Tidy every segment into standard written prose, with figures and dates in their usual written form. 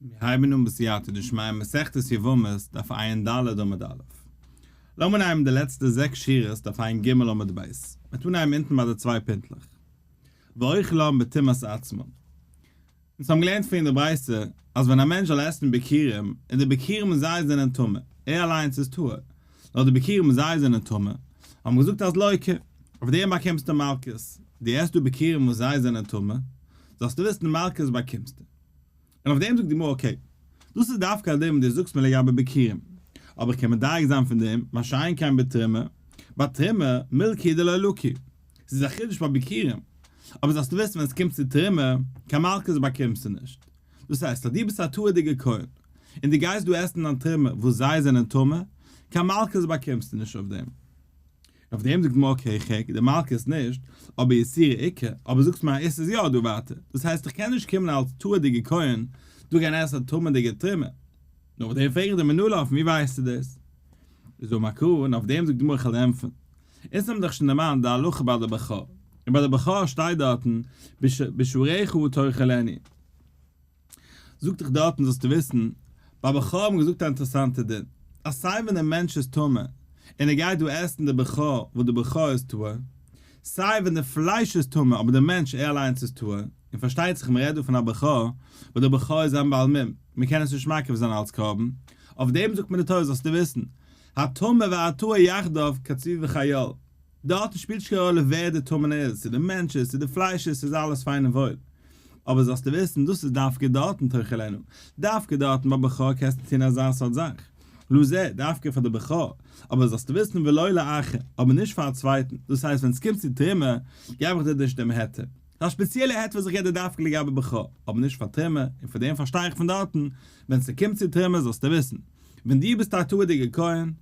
מיר הייבן אן בסייעתא דשמיא מסכת יבמות דף ע"ד עמוד א'. לאמיר אנהייבן די לעצטע זעקס שורות דף ע"ג עמוד ב'. מ'וועט אנהייבן אונטן ביי די צוויי פינטלעך. ואוכלן בטומאת עצמן. אונז האבן געלערנט פריער אין די ברייתא אז ווען א מענטש זאל עסן ביכורים און די ביכורים זיי זענען טמא, ער אליינס איז טהור, נאר די ביכורים זיי זענען טמא, האבן געזאגט אז לוקה, אויף דעם באקומסטו מלקות, דו עסט דא ביכורים וואס זיי זענען טמא, זאלסטו וויסן מלקות באקומסטו. און אויף דעם זאגט די גמרא okay, דאס איז דווקא א דין וואס דו זאגסט מיר לגבי ביכורים, אבער איך קען מדייק זיין פון דעם, מה שאין כן בתרומה, ביי תרומה, מילקא דלא לקי, ס'איז א חידוש ביי ביכורים, אבער זאלסטו וויסן ווען עס קומט צו תרומה, קיין מלקות באקומסטו נישט. דאס הייסט אז דו ביסט א טהור'דיגער כהן, און דו גייסט דא עסן דיין תרומה וואס זיי זענען טמא, קיין מלקות באקומסטו נישט אויף דעם. אויף דעם זאגט מר okay כ'העק די מלקות נישט, אבער איסורא איכא, אבער זאגסט מיר א איסור איז יא דא ווייטער, דאס הייסט איך קען נישט קומען אלס טהור'דיגע כהן דא גיין עסן א טמא'דיגע תרומה. נו אויף דעם פרעג איך די מנהל פון ווי ווייסטו דאס? איז דא מקרא און אויף דעם זאגט די גמרא כ'וועל ענטפערן. אונז האבן דאך שוין דערמאנט די הלכה ביי די בכור, און ביי די בכור שטייט דארטן בשעריך תאכלנו. זאגט דיך דארטן זאלסטו וויסן, ביי בכור האבן געזאגט א אינטערעסאנטע דין, אז סיי ווען דער מענטש איז טמא און ער גייט דא עסן די בכור וואס די בכור איז טהור, סיי ווען די פלייש איז טמא אבער דער מענטש ער אליינס איז טהור, און פארשטייט זיך מען רעדט דא פון א בכור וואס דער בכור איז א בעל מום, מען קען עס נישט מקריב זיין אלס קרבן, אויף דעם זאגט מען די תורה זאלסטו וויסן, הטמא והטהור יחדיו כצבי וכאייל. דארטן שפילט נישט קיין ראלע ווער די טמא'נע איז, צו די מענטש איז, צו די פלייש איז, ס'איז אלעס פיין און וואויל. אבער זאלסטו וויסן, דאס איז דווקא דארטן תאכלנו, דווקא דארטן ביי בכור קענסטו טון אזא סארט זאך. לזה, דווקא פאר די בכור. אבער זאלסטו וויסן ולא לאחר, אבער נישט פאר א צווייטן. דאס הייסט ווען ס'קומט צו תרומה, געב איך דיר נישט דעם היתר. ס'איז א שפעציעלע היתר וואס איך געב דיר דווקא לגבי בכור, אבער נישט פאר תרומה, און פאר דעם פארשטיי איך פון דארטן, ווען ס'קומט צו תרומה זאלסטו וויסן, ווען דו ביסט א טהור'דיגער כהן,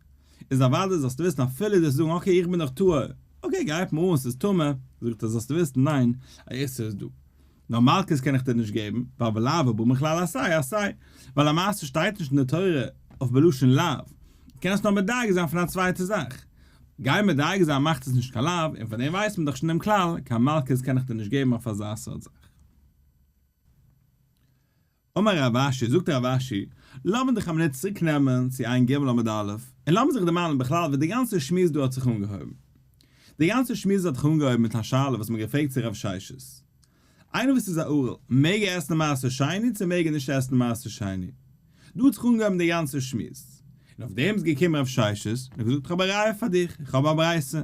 איז אוודאי זאלסטו וויסן אפילו דו וועסט זאגן okay איך בין דאך טהור, okay גייט מיר אן ס'איז טמא, זאגט ער זאלסטו וויסן ניין א איסור איז דא, נאר מלקות קען איך דיר נישט געבן, ווייל ולאו הבא מכלל עשה עשה, ווייל למעשה שטייט נישט אין די תורה אויף בלשון לאו, קען עס נאר מדייק זיין פון א צווייטע זאך, גיי מדייק זיין מאכט עס נישט קיין לאו, און פון דעם ווייסט מען דאך שוין דעם כלל, קיין מלקות קען איך דיר נישט געבן אויף אזא סארט זאך. אמר רב אשי, זאגט רב אשי, לאמיר דיך א מינוט צוריק נעמען צו ע"ג עמוד א', און לאמיר זיך דערמאנען בכלל ווי די גאנצע שמועס דא האט זיך אנגעהויבן. די גאנצע שמועס האט זיך אנגעהויבן מיט א שאלה וואס מען האט געפרעגט צו רב ששת. איינער וואס איז א ערל, מעג ער עסן מעשר שני צו מעג ער נישט עסן מעשר שני? דא האט זיך אנגעהויבן די גאנצע שמועס. און אויף דעם איז געקומען רב ששת און האט געזאגט איך האב א ראיה פאר דיך, איך האב א ברייתא.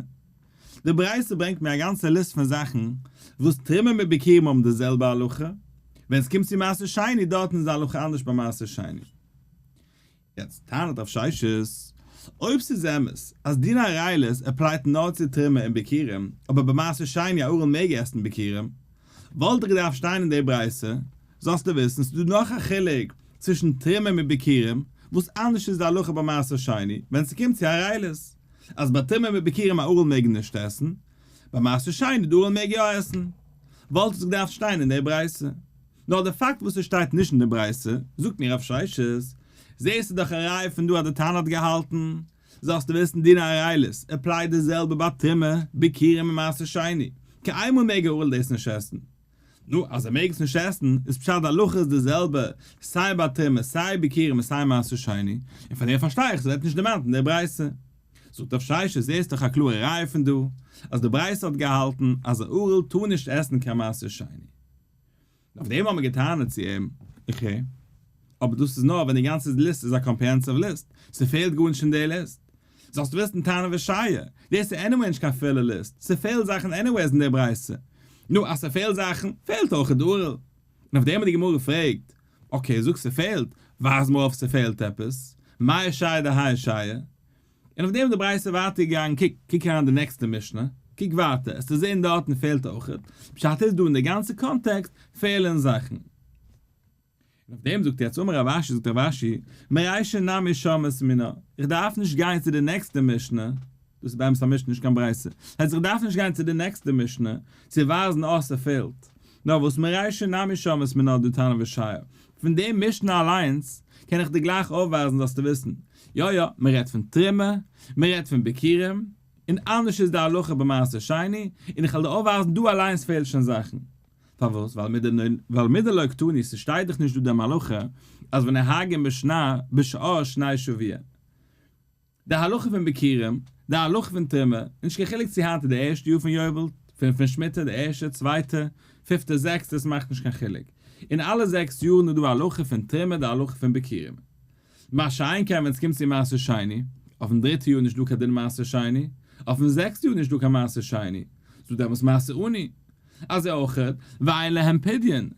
די ברייתא ברענגט מיר א גאנצע ליסט פון זאכן וואס תרומה מיט ביכורים האבן די זעלבע הלכה, ווען עס קומט צו מעשר שני דארטן איז די הלכה אנדערש ביי מעשר שני. יעצט טענה'ט רב ששת, אויב ס'איז אמת אז דין ערלות apply ט נאר צו תרומה און ביכורים, אבער ביי מעשר שני א ערל מעג עסן ביכורים, וואלט דאך געדארפט שטיין אין די ברייתא, זאלסטו וויסן ס'איז דא נאך א חילוק צווישן תרומה מיט ביכורים, וואס אנדערש איז די הלכה ביי מעשר שני ווען ס'קומט צו ערלות. אז ביי תרומה מיט ביכורים א ערל מעג נישט עסן, ביי מעשר שני די ערל מעג יא עסן. וואלט עס געדארפט שטיין אין די ברייתא. נאר די פאקט וואס עס שטייט נישט אין די ברייתא, זאגט מיר רב ששת, זעסטו דאך א ראיה פון דא אז די תנא האט געהאלטן, זאלסטו וויסן דין ערלות apply ט די זעלבע ביי תרומה, ביכורים און מעשר שני, קיינמאל מעג א ערל דאס נישט עסן. נו, אז ער מעג עס נישט עסן, איז פשט די הלכה איז די זעלבע סיי ביי תרומה סיי ביכורים און סיי מעשר שני, און פון דעם פארשטיי איך ס'ווערט נישט דערמאנט אין די ברייתא. זאגט רב ששת זעסט דאך א קלארע ראיה פון דא אז די ברייתא האט געהאלטן אז א ערל טאר נישט עסן קיין מעשר שני. אויף דעם האט מען געטענה'ט צו אים, איך הער. אבער דאס איז נאר ווען די גאנצע ליסט איז א comprehensive ליסט, ס'פעלט גארנישט אין די ליסט. זאלסט וויסן תנא ושייר, דאס איז anyway נישט קיין פולע ליסט, ס'פעלט זאכן anyways אין די ברייתא. נו, אז ס'פעלט זאכן, פעלט אויך די ערל. און אויף דעם האט די גמרא געפרעגט, okay, זאגסט ס'פעלט, ווייז מיר אויף ס'פעלט עפעס, מאי שייר דהאי שייר? און אויף דעם איז די ברייתא ווייטער געגאנגען, קוק, קוק אריין די נעקסטע משנה, קוק ווייטער, עסטו זען דארטן פעלט אויכעט, פשט איז דא אין די גאנצע קאנטעקסט פעלן זאכן. און אויף דעם זאגט יעצט אמר רב אשי זאגט רב אשי, מרישא נמי שמעת מינה, איך דארף נישט גיין צו די נעקסטע משנה, דאס איז באמת א משנה נישט קיין ברייתא, הייסט איך דארף נישט גיין צו די נעקסטע משנה צו ווייזן אז ס'פעלט, נאר וואס מרישא נמי שמעת מינה דתנא ושייר, פון די משנה אליינס קען איך דיר גלייך אויפווייזן זאלסטו וויסן, יא יא, מען רעדט פון תרומה, מען רעדט פון ביכורים, און אנדערש איז די הלכה במעשר שני, און איך וועל דיר אויפווייזן דא אליינס פעלט שוין זאכן. פארוואס? ווייל מדלא קתני, ס'שטייט דאך נישט דא די הלכה אז ונוהגין בשנה בשאר שני שבוע. די הלכה פון ביכורים, די הלכה פון תרומה, נישט קיין חילוק צו היינט איז די ערשטע יאר פון יובל, פון פון שמיטה, די ערשטע, צווייטע, פיפטע, זעקסטע, עס מאכט נישט קיין חילוק. אין אלע זעקס יארן איז דא א הלכה פון תרומה, די הלכה פון ביכורים. מה שאין כן ווען עס קומט צו מעשר שני, אויפן דריטע יאר נישט דא קיין דין מעשר שני, אויפן זעקסטע יאר נישט דא קיין מעשר שני, ס'דא דעמאלס מעשר עני. אזוי אויך, ואין להם פדיון.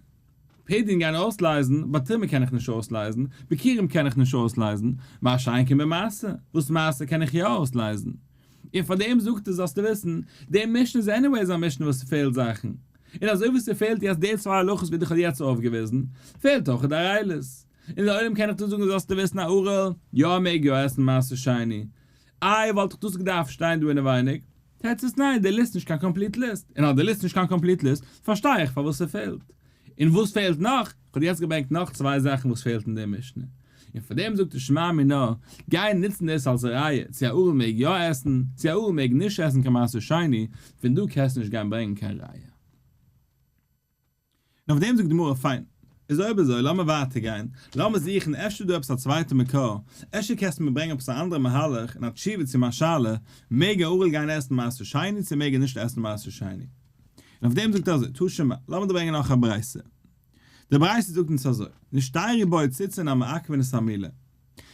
פדיון גיין אויסלייזן, ביי תרומה קען איך נישט אויסלייזן, ביכורים קען איך נישט אויסלייזן, מה שאין כן במעשר, וואס מעשר קען איך יא אויסלייזן. און פאר דעם זאגט ער זאלסטו וויסן, די משנה איז anyways א משנה וואס ס'פעלט זאכן. און אזוי ווי ס'פעלט יעצט די צוויי הלכות ווי איך האב יעצט אויפגעוויזן, פעלט אויך די ערלות. און לעולם קען איך דיר זאגן זאלסטו וויסן א ערל יא מעג יא עסן מעשר שני. איי וואלט דאך דאס געדארפט שטיין דא אינעווייניג? תירוץ איז ניין, די ליסט נישט קיין complete list, און אז די ליסט נישט קיין complete list פארשטיי איך פארוואס ס'פעלט. און וואס פעלט נאך? כ'האב יעצט געברענגט נאך צוויי זאכן וואס פעלט אין די משנה. און פאר דעם זאגט די שמע מינה, גיי נוצן דאס אלס ראיה צו א ערל מעג יא עסן, צו א ערל מעג נישט עסן קיין מעשר שני, פון דא קענסטו נישט גיין ברענגען קיין ראיה. און אויף דעם זאגט די גמרא, פיין, איז אויב אזוי לאמיר ווייטער גיין, לאמיר זוכן אפשר איז דא עפעס א צווייטע מקור, אפשר קענסטו מיר ברענגען עפעס א אנדערע מהלך און א תשובה צו מיין שאלה, מעג א ערל גיין עסן מעשר שני צו מעג ער נישט עסן מעשר שני? און אויף דעם זאגט ער אזוי, תא שמע, לאמיר דיר ברענגען נאך א ברייתא. די ברייתא זאגט אונז אזוי, נשתיירו בו ציצין המעכבין את המילה,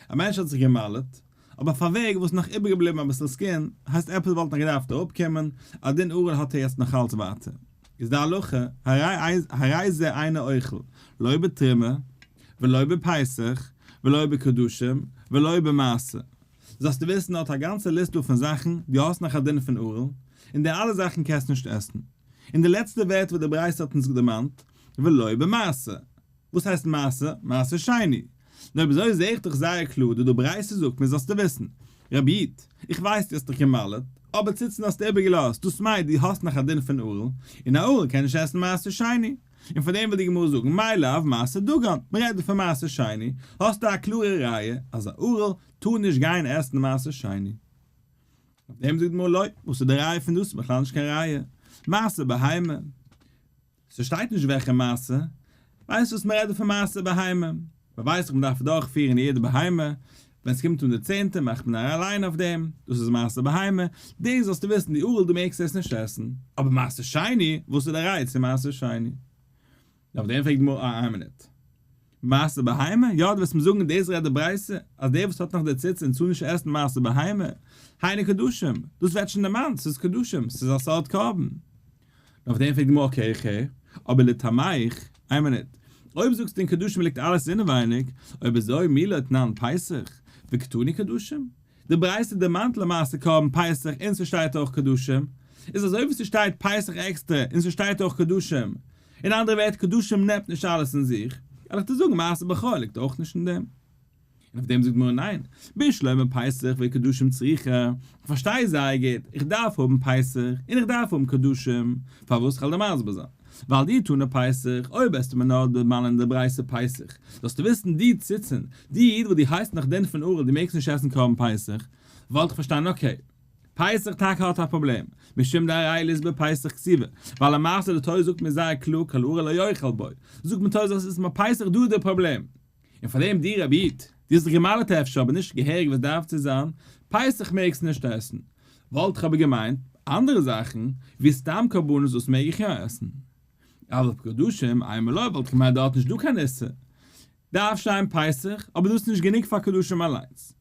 א מענטש האט זיך גע'מל'ט, אבער אויף א וועג וואס נאך איבערגעבליבן אביסל skin, הייסט עפעס וואלט נאך געדארפט אראפקומען, א דין ערל האט ער יעצט נאך אלץ ווייטער. איז די הלכה, הרי זה אינו אוכל, לא בתרומה, ולא בפסח, ולא בקדשים, ולא במעשר. זאלסטו וויסן האט א גאנצע ליסט דא פון זאכן, דו האסט נאך א דין פון ערל, און די אלע זאכן קענסט נישט עסן. און די לעצטע ווערטער וואס די ברייתא האט אונז דערמאנט, ולא במעשר. וואס הייסט מעשר? מעשר שני. נו אויב אזוי זעה איך דאך זייער קלאר דא די ברייתא זאגט מיר זאלסטו וויסן. רבי איד, איך ווייס דו האסט דיך גע'מל'ט, אבער ציצין האסטו איבערגעלאזט, דאס מיינט דו האסט נאך א דין פון ערל, און א ערל קען נישט עסן מעשר שני. און פאר דעם וויל די גמרא זאגן מאי לאו מעשר דגן, מען רעדט דא פון מעשר שני, האסטו א קלארע ראיה אז א ערל טאר נישט גיין עסן מעשר שני. אויף דעם זאגט די גמרא לא, וואס איז די ראיה פון דאס? בכלל נישט קיין ראיה. מעשר בהמה. ס'שטייט נישט וועלכע מעשר, ווייסט וואס מ'רעדט דא פון מעשר בהמה? מ'ווייסט דאך מ'דארף דורכפירן יעדע בהמה, ווען ס'קומט אן די צענטע מאכט מען א ליין אויף דעם, דאס איז מעשר בהמה, דאס זאלסטו וויסן די ערל דו מעגסט עס נישט עסן, אבער מעשר שני, וואס איז די ראיה צו מעשר שני? אויף דעם פרעגט די גמרא איין מינוט, מעשר בהמה? יא דו וועסט מיר זאגן דאס רעדט די ברייתא אז דער וואס האט נאך די ציצה און טאר נישט עסן מעשר בהמה, היינו קדשים, דאס ווערט שוין דערמאנט, ס'איז קדשים, ס'איז א סארט קרבן. אויף דעם פרעגט די גמרא okay איך הער, אבער לטעמיך, איין מינוט, אויב זאגסטו אין קדשים ליגט אלעס אינעווייניג, אויב אזוי מי לא תנן פסח, וקתני קדשים? די ברייתא דערמאנט למעשה קרבן פסח און ס'שטייט אויך קדשים, איז אזוי ווי ס'שטייט פסח עקסטרע און ס'שטייט אויך קדשים, אין אנדערע ווערטער קדשים נעמט נישט אלעס אין זיך, וועל איך דיר זאגן מעשר בכור ליגט אויך נישט אין דעם. און אויף דעם זאגט גמרא ניין, בשלמא פסח וקדשים צריכא, איך פארשטיי זייער גוט, איך דארף האבן פסח און איך דארף האבן קדשים, פארוואס? כ'וועל דיר מסביר זיין, ווייל דאי תנא פסח, אויב וועסטו מיר נאר דערמאנען די ברייתא פסח, זאלסטו וויסן די ציצין, די איד וואס דו הייסט נאך דין פון ערל דו מעגסט נישט עסן קרבן פסח, וואלט איך פארשטאנען okay, פסח טאקע האט א פראבלעם, משום דערלות בפסח כתיבא, ווייל למעשה די תורה זאגט מיר זייער קלאר כל ערל לא יאכל בו, זאגט מיר תורה זאלסט וויסן ביי פסח דא איז די פראבלעם, און פאר דעם דיר רבי איד, דו האסט זיך גע'מל'ט אפשר אבער נישט געהעריג וואס דארף צו זיין, פסח מעגסטו נישט עסן, וואלט איך אבער געמיינט אנדערע זאכן, ווי סתם קרבנות וואס מעג איך יא עסן. אבל בקדשים, אימא לא וואלט איך געמיינט דארט נישט דא קיין איסור. דארף שטיין פסח, אבער דאס איז נישט גענוג פאר קדשים אליינס.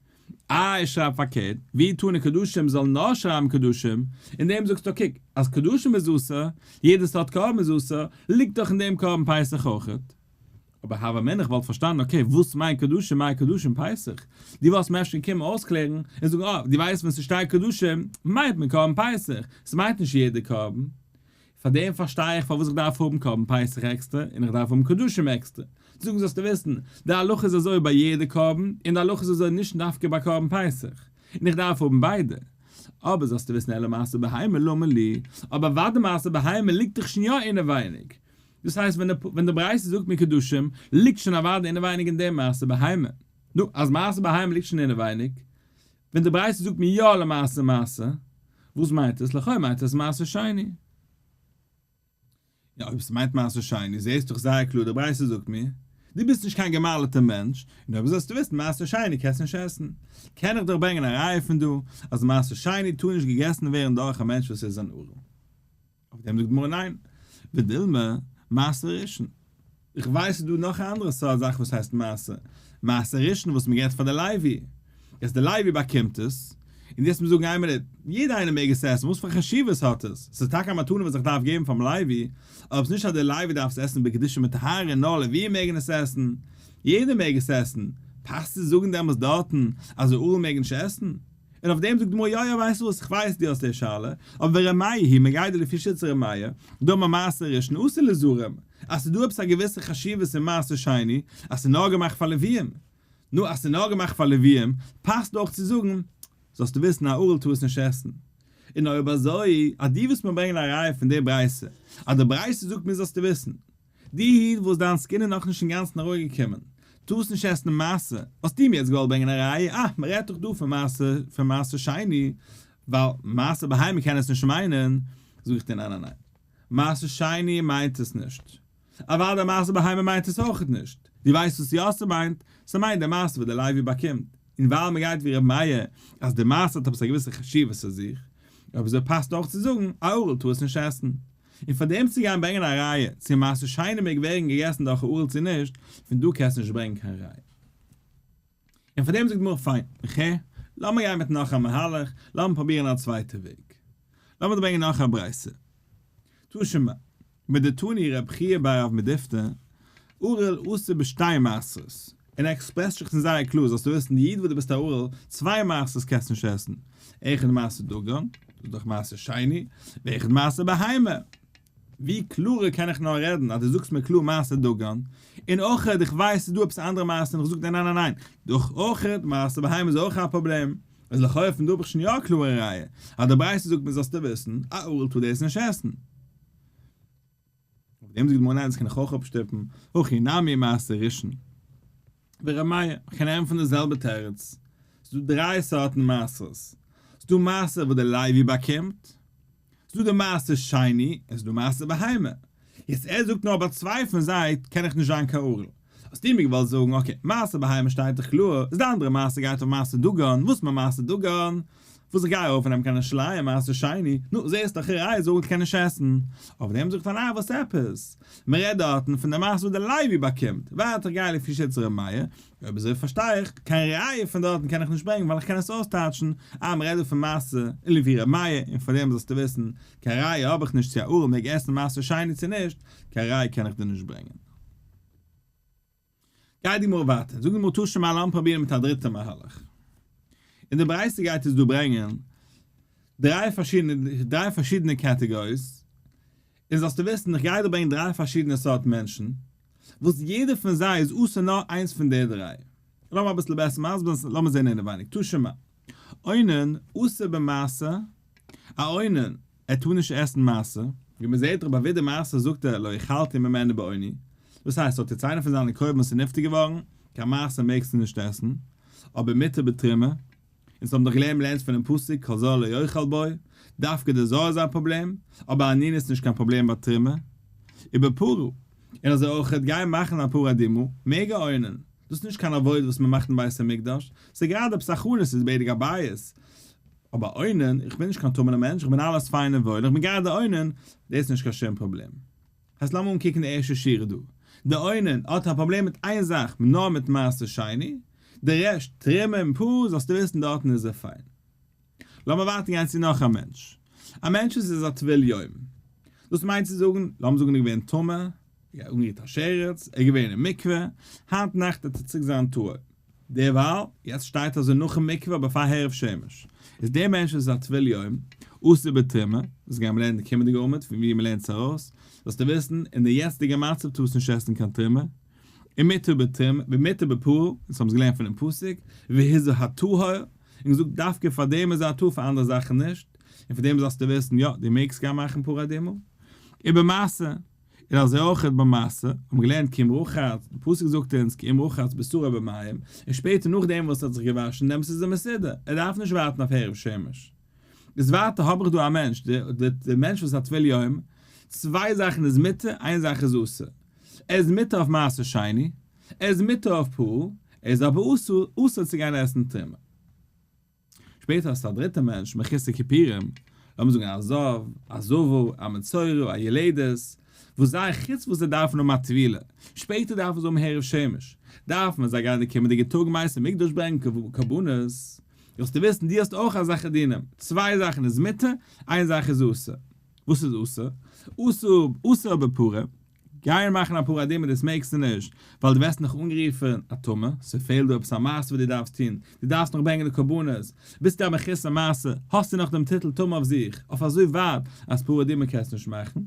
איי שרייב פארקערט, ואי תנא קדשים זאל נאר שרייבן קדשים, אין דעם זאגסטו קוק, אז קדשים איז אסור, יעדע סארט קרבן איז אסור, ליגט דאך אין דעם קרבן פסח אויכעט. אבער הוה אמינא איך וואלט פארשטאנען okay וואס מיינט קדשים מאי קדשים פסח? דו וואלסט מיר אפשר געקומען אויסקלערן און זאגן אה דו ווייסט ווען ס'שטייט קדשים מיינט מען קרבן פסח, ס'מיינט נישט יעדע קרבן. פארדעם פארשטיי איך פארוואס איך דארף האבן קרבן פסח עקסטער און איך דארף האבן קדשים עקסטער. זאגן זאלסטו וויסן, די הלכה איז אזוי ביי יעדע קרבן און די הלכה איז אזוי נישט דווקא ביי קרבן פסח. און איך דארף האבן ביידע. אבער זאלסטו וויסן אלא מעשר בהמה למה לי, אבער אוודאי מעשר בהמה ליגט דאך שוין יא אינעווייניג. דאס הייסט ווען די ברייתא זאגט מיר קדשים, ליגט שוין אוודאי אינעווייניג אין דעם מעשר בהמה. נו, אז מעשר בהמה ליגט שוין אינעווייניג, ווען די ברייתא זאגט מיר יא למעשה מעשר, וואס מיינט עס? לכאו' מיינט עס מעשר שני. יא, אויב ס'מיינט מעשר שני, זעהסט דאך זייער קלאר, די ברייתא זאגט מיר, דו ביסט נישט קיין גע'מל'טע מענטש, און אויב זאלסטו וויסן מעשר שני קענסט נישט עסן. קען איך דאך ברענגען א ראיה פון דא, אז מעשר שני טאר נישט געגעסן ווערן דורך א מענטש וואס איז אן ערל. אויף דעם זאגט די גמרא ניין, ודילמא מעשר ראשון. איך ווייס ס'איז דא נאך א אנדערע סארט זאך וואס הייסט מעשר, מעשר ראשון וואס מ'געט פאר די לוי, יעצט די לוי באקומט עס, און דו וועסט מיר זאגן איין מינוט, יעדער איינער מעג עס עסן, וואס פאר חשיבות האט עס? ס'איז טאקע א מתנה וואס איך דארף געבן פאר'ן לוי, אבער ס'איז נישט אז די לוי דארף עס עסן בקדושה וטהרה און נאר לוויים מעגן עס עסן, יעדער מעג עס עסן, פאסט צו זאגן דעמאלס דארטן אז די ערל מעג נישט עסן? און אויף דעם זאגט די גמרא יא יא ווייסט וואס איך ווייס דו האסט די שאלה, אבער ור' מאיר היא מ'גייט דא לפי שיטת ר' מאיר, דאמר מעשר ראשון אסור לזרים, אז ס'איז דא עפעס א געוויסע חשיבות אין מעשר שני אז ס'איז נאר געמאכט פאר לוויים, נו אז ס'איז נאר געמאכט פאר לוויים פאסט אויך צו זאגן זאלסטו וויסן א ערל טאר עס נישט עסן. און אויב אזוי אז דו ווילסט מיר ברענגען א ראיה פון די ברייתא אז די ברייתא זאגט מיר זאלסטו וויסן דו איד וואס דיין skin איז נאכנישט אינגאנצן ארויגעקומען, טארסט נישט עסן מעשר, האסטו מיר יעצט געוואלט ברענגען א ראיה, אה, מען רעדט דאך דא פון מעשר, פון מעשר שני, ווייל מעשר בהמה קען עס נישט מיינען, זאג איך דיר ניין ניין ניין, מעשר שני מיינט עס נישט, אוודאי מעשר בהמה מיינט עס אויכעט נישט, דו ווייסט וואס יא ס'מיינט? ס'מיינט די מעשר וואס די לוי באקומט, און ווייל מען גייט ווי ר' מאיר אז די מעשר האט עפעס א געוויסע חשיבות פאר זיך, אויב אזוי פאסט אויך צו זאגן, א ערל טאר עס נישט עסן. און פאר דעם צו גיין ברענגען א ראיה צו מעשר שני מעג ווערן געגעסן דורך א ערל צו נישט, פון דא קענסטו נישט ברענגען קיין ראיה. און פאר דעם זאגט די גמרא פיין, איך הער, לאמיר גיין מיט נאך א מהלך, לאמיר פרובירן א צווייטע וועג. לאמיר דא ברענגען נאך א ברייתא. תא שמע, מדתני רב חייא בר רב מדיפתא, ערל אסור בשתי מעשרות, און ער express ט זיך זייער קלאר, זאלסטו וויסן, די איד וואס דו ביסט א ערל, צוויי מעשרות קענסטו נישט עסן, אחד מעשר דגן, דאס איז דאך מעשר שני, ואחד מעשר בהמה. ווי קלארער קען איך נאר רעדן אז דו זאגסט מיר קלאר מעשר דגן, און אויכעט איך ווייס ס'איז דא עפעס אנדערע מעשר און איך זאג דיר ניין ניין ניין, דאך אויכעט מעשר בהמה איז אויך א פראבלעם, איז לכאו' פון דא האב איך שוין יא א קלארע ראיה אז די ברייתא זאגט מיר זאלסטו וויסן, א ערל טאר דאס נישט עסן. אויף דעם זאגט די גמרא ניין דאס קען איך אויך אפשטופן, הכי נמי מעשר ראשון. ור' מאיר, איך קען ענטפערן די זעלבע תירוץ, ס'איז דא דריי סארטן מעשרות, ס'איז דא מעשר וואס די לוי באקומט, ס'איז דא די מעשר שני, און ס'איז דא מעשר בהמה. יעצט ער זאגט נאר ביי צוויי פון זיי קען איך נישט זיין קיין ערל. האסטו מיר געוואלט זאגן okay מעשר בהמה שטייט דאך קלאר, איז די אנדערע מעשר גייט אויף מעשר דגן, וואס מיין מעשר דגן? וואס איך גיי ארויף און נעם קיין ירושלים מעשר שני, נו זעסט דאך ראיה זאגן איך קען נישט עסן. אויף דעם זאגט ער ניין וואס עפעס? מען רעדט דארטן פון די מעשר וואס די לוי באקומט, ווייטער גיי לפי שיטת ר' מאיר, אויב אזוי פארשטיי איך, קיין ראיה פון דארטן קען איך נישט ברענגען ווייל איך קען עס אויסטייטשן, אה מען רעדט דא פון מעשר און לפי ר' מאיר, און פאר דעם זאלסטו וויסן, קיין ראיה האב איך נישט צו א ערל מעג עסן מעשר שני צו נישט, קיין ראיה קען איך דיר נישט ברענגען. גייט די גמרא ווייטער, זאגט די גמרא תא שמע לאמיר פרובירן מיט א דריטע מהלך. און די ברייתא גייט אונז דא ברענגען דריי פארשידענע דריי פארשידענע categories, און זאלסטו וויסן איך גיי דיר ברענגען דריי פארשידענע סארט מענטשן, וואס יעדער פון זיי איז אסור נאר איינס פון די דריי. לאמיר אביסל בעסער מסביר זיין, לאמיר זען אינעווייניג, תא שמע, אונן אסור במעשר, א אונן ער טאר נישט עסן מעשר, ווי מען זעט דאך ביי ווידוי מעשר זאגט ער לא אכלתי ממנו בעוני, דאס הייסט האט יעצט איינער פון זיינע קרובים וואס איז נפטר געווארן, קיין מעשר מעגסטו נישט עסן, אבער מותר בתרומה, אונז האבן דאך געלערנט מ'לערנט פונעם פסוק כל זר לא יאכל בו, דווקא די זר איז א פראבלעם, אבער אנינות איז נישט קיין פראבלעם ביי תרומה, ובפרה, און אזוי אויך גיין מאכן א פרה אדומה, מעג א אונן, דאס איז נישט קיין עבודה וואס מען מאכט אין בית המקדש, ס'איז גראדע עפעס הכנה, ס'איז בדק הבית, אבער אונן, איך בין נישט קיין טמא'נער מענטש, איך בין אלעס פיין און וואויל, איך בין גראדע אונן, דאס איז נישט קיין שום פראבלעם. הייסט לאמיר אנקוקן די ערשטע שורה דא. די אונן האט א פראבלעם מיט איין זאך, נאר מיט מעשר שני, די רעשט, תרומה און פרה, זאלסטו וויסן דארטן איז ער פיין. לאמיר ווייטער גיין צו נאך א מענטש. א מענטש וואס איז א טבול יום. דאס מיינט צו זאגן, לאמיר זאגן ער איז געווען טמא, ער האט אנגערירט א שרץ, ער איז געווען אין מקווה, היינט נאכט וועט ער צוריק זיין טהור. דערווייל, יעצט שטייט אזוי נאכן מקווה אבער פאר הערב שמש, איז דער מענטש וואס איז א טבול יום, אסור בתרומה, דאס גייען מיר לערנען די קומענדיגע עמוד פון ווי מ'לערנט עס ארויס, זאלסטו וויסן, אין די יעצטיגע מצב טארסטו נישט עסן קיין תרומה, ומותר בתרומה, ומותר בפרה, אונז האבן עס געלערנט פונעם פסוק, והוא הטהור, און געזאגט דווקא פאר דעם איז ער א טהור פאר אנדערע זאכן נישט, און פאר דעם זאלסטו וויסן, יא, דו מעגסט גיין מאכן פרה אדומה. ובמעשר, און אזוי אויך במעשר, האבן מיר געלערנט כי אם רחץ, די פסוק זאגט אונז כי אם רחץ בשרו במים, און שפעטער נאכדעם וואס ער האט זיך געוואשן דעמאלטס איז ער מסודר, ער דארף נישט ווארטן אויף הערב שמש. איז ווייטער האב איך דא א מענטש, די מענטש וואס איז א טבול יום. צוויי זאכן איז מותר, איין זאך איז אסור. ער איז מותר אויף מעשר שני, ער איז מותר אויף פרה, ער איז אבער אסור אסור צו גיין עסן תרומה. שפעטער האסטו א דריטע מענטש, מחוסר כיפורים, לאמיר זאגן א זב, א זבה, א מצורע, א יולדת, וואס זיי חוץ וואס זיי דארפן האבן א טבילה, שפעטער דארפן זיי האבן הערב שמש, דארפן ווען זיי גייען די קומענדיגע טאג בית המקדש ברענגען קרבנות, זאלסטו וויסן דו האסט אויך אזעלכע דינים, צוויי זאכן איז מותר, איין זאך איז אסור. וואס איז אסור? אסור אסור בפרה, גיין מאכן א פרה אדומה דאס מעגסטו נישט, ווייל דו ווערסט נאך אנגערופן א טמא, ס'פעלט דא עפעס א מעשה וואס דו דארפסט טון, דו דארפסט נאך ברענגען די קרבנות, ביסטו א מחוסר מעשה, האסטו נאך דעם טיטל טמא אויף זיך, אויף אזוי ווייט אז פרה אדומה קענסטו נישט מאכן.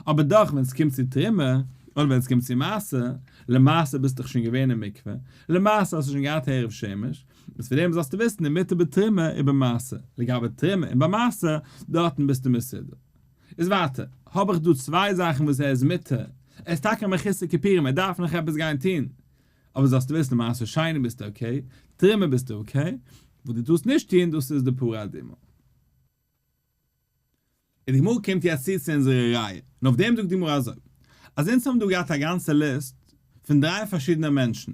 אבער דאך ווען ס'קומט צו תרומה, אדער ווען ס'קומט צו מעשר, למעשה ביסטו דאך שוין געווען אין מקווה, למעשה האסטו שוין געהאט הערב שמש, איז פון דעם זאלסטו וויסן ומותר בתרומה ובמעשר, לגבי תרומה און ביי מעשר, דארטן ביסטו מסודר. איז ווייטער, האב איך דא צוויי זאכן וואס ער איז מותר, ער איז טאקע מחוסר כיפורים, ער דארף נאך עפעס גיין טון, אבער זאלסטו וויסן מעשר שני ביסטו okay, תרומה ביסטו okay, וואס דו טארסט נישט טון דאס איז די פרה אדומה. און די גמרא קומט יעצט צו צו אונזערע ראיה, און אויף דעם זאגט די גמרא אזוי, אז אונז האבן דא געהאט א גאנצע ליסט פון דריי פארשידענע מענטשן,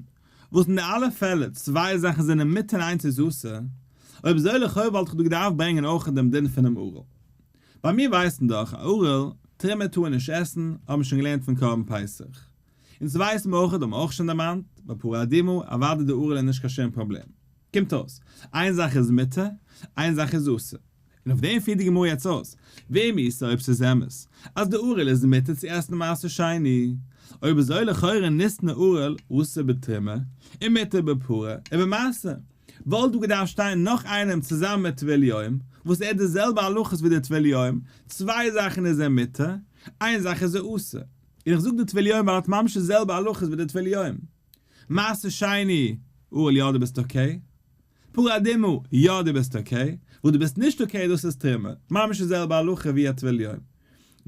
וואס אין די אלע פעלער צוויי זאכן זענען מותר און איינס איז אסור, אויב אזוי לכאו' וואלט איך דא געדארפט ברענגען אויך דעם דין פונעם ערל. ביי מיר ווייסן דאך א ערל, תרומה טאר ער נישט עסן, האבן שוין געלערנט פון קרבן פסח. אונז ווייסן מיר אויך, האבן אויך שוין דערמאנט, ביי פרה אדומה, אוודאי די ערל איז נישט קיין שום פראבלעם. קומט אויס, איין זאך איז מותר, איין זאך איז אסור. און אויף דעם פירט די גמרא יעצט אויס, ואם איתא אויב ס'איז אמת אז די ערל איז מותר צו עסן מעשר שני, אויב אזוי לכאורה ניתני ערל אסור בתרומה ומותר בפרה ובמעשר, וואלט דא געדארפט שטיין נאך איינעם צוזאמען מיט טבול יום, וואס ער האט די זעלבע הלכות ווי די טבול יום, צוויי זאכן איז ער מותר, איין זאך איז ער אסור. און איך זאג די טבול יום ווייל ער האט ממש די זעלבע הלכות ווי די טבול יום. מעשר שני, ערל יא דו ביסט okay. פרה אדומה, יא דו ביסט okay, וואס דו ביסט נישט okay דאס איז תרומה, ממש די זעלבע הלכה ווי א טבול יום. און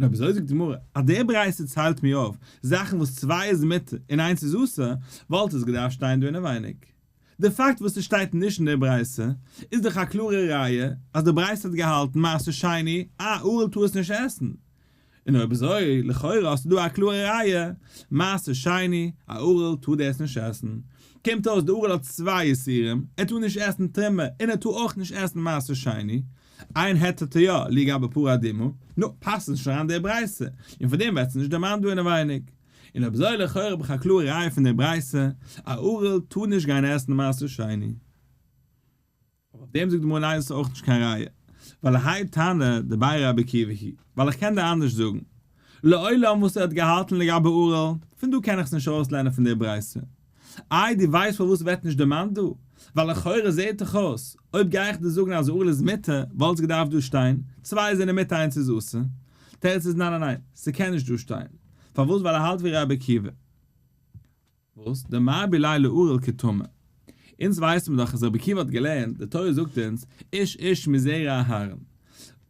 אויב אזוי זאגט די גמרא, אז די ברייתא ציילט מיר אויף זאכן וואס צוויי איז מותר און איינס איז אסור, וואלט עס געדארפט שטיין דא אינעווייניג. די פאקט וואס עס שטייט נישט אין די ברייתא איז דאך א קלארע ראיה אז די ברייתא האט געהאלטן מעשר שני, א ערל טאר עס נישט עסן. און אויב אזוי, לכאורה האסטו דא א קלארע ראיה, מעשר שני, א ערל טאר דאס נישט עסן. קומט אויס די ערל האט צוויי איסורים, ער טאר נישט עסן תרומה און ער טאר אויך נישט עסן מעשר שני. איין היתר האט ער יא, לגבי פרה אדומה, נו, פאסט נישט אריין די ברייתא, און פאר דעם ווערט עס נישט דערמאנט דא אינעווייניג. און אויב אזוי לכאורה האב איך א קלארע ראיה פון די ברייתא, א ערל טאר נישט גיין עסן מעשר שני. אבער אויף דעם זאגט די גמרא ניין דאס איז אויך נישט קיין ראיה, ווייל האי תנא דבי רבי עקיבא היא, ווייל איך קען דיר אנדערש זאגן, לעולם וואס ער האט געהאלטן לגבי ערל, פון דא קען איך עס נישט ארויסלערנען פון די ברייתא. איי דו ווייסט פארוואס ווערט נישט דערמאנט דא? ווייל לכאורה זעהט דאך אויס, אויב גיי איך דיר זאגן אז ערל איז מותר, וואלט עס געדארפט דא שטיין, צוויי זענען מותר איינס איז אסור. תירוץ איז ניין ניין ניין, ס'קען נישט דא שטיין. פארוואס? ווייל ער האלט ווי רבי עקיבא. וואס? דמרבי ליה לערל כטמא. אונז ווייסן מיר דאך אז רבי עקיבא האט געלערנט, די תורה זאגט אונז, איש איש מזרע אהרן.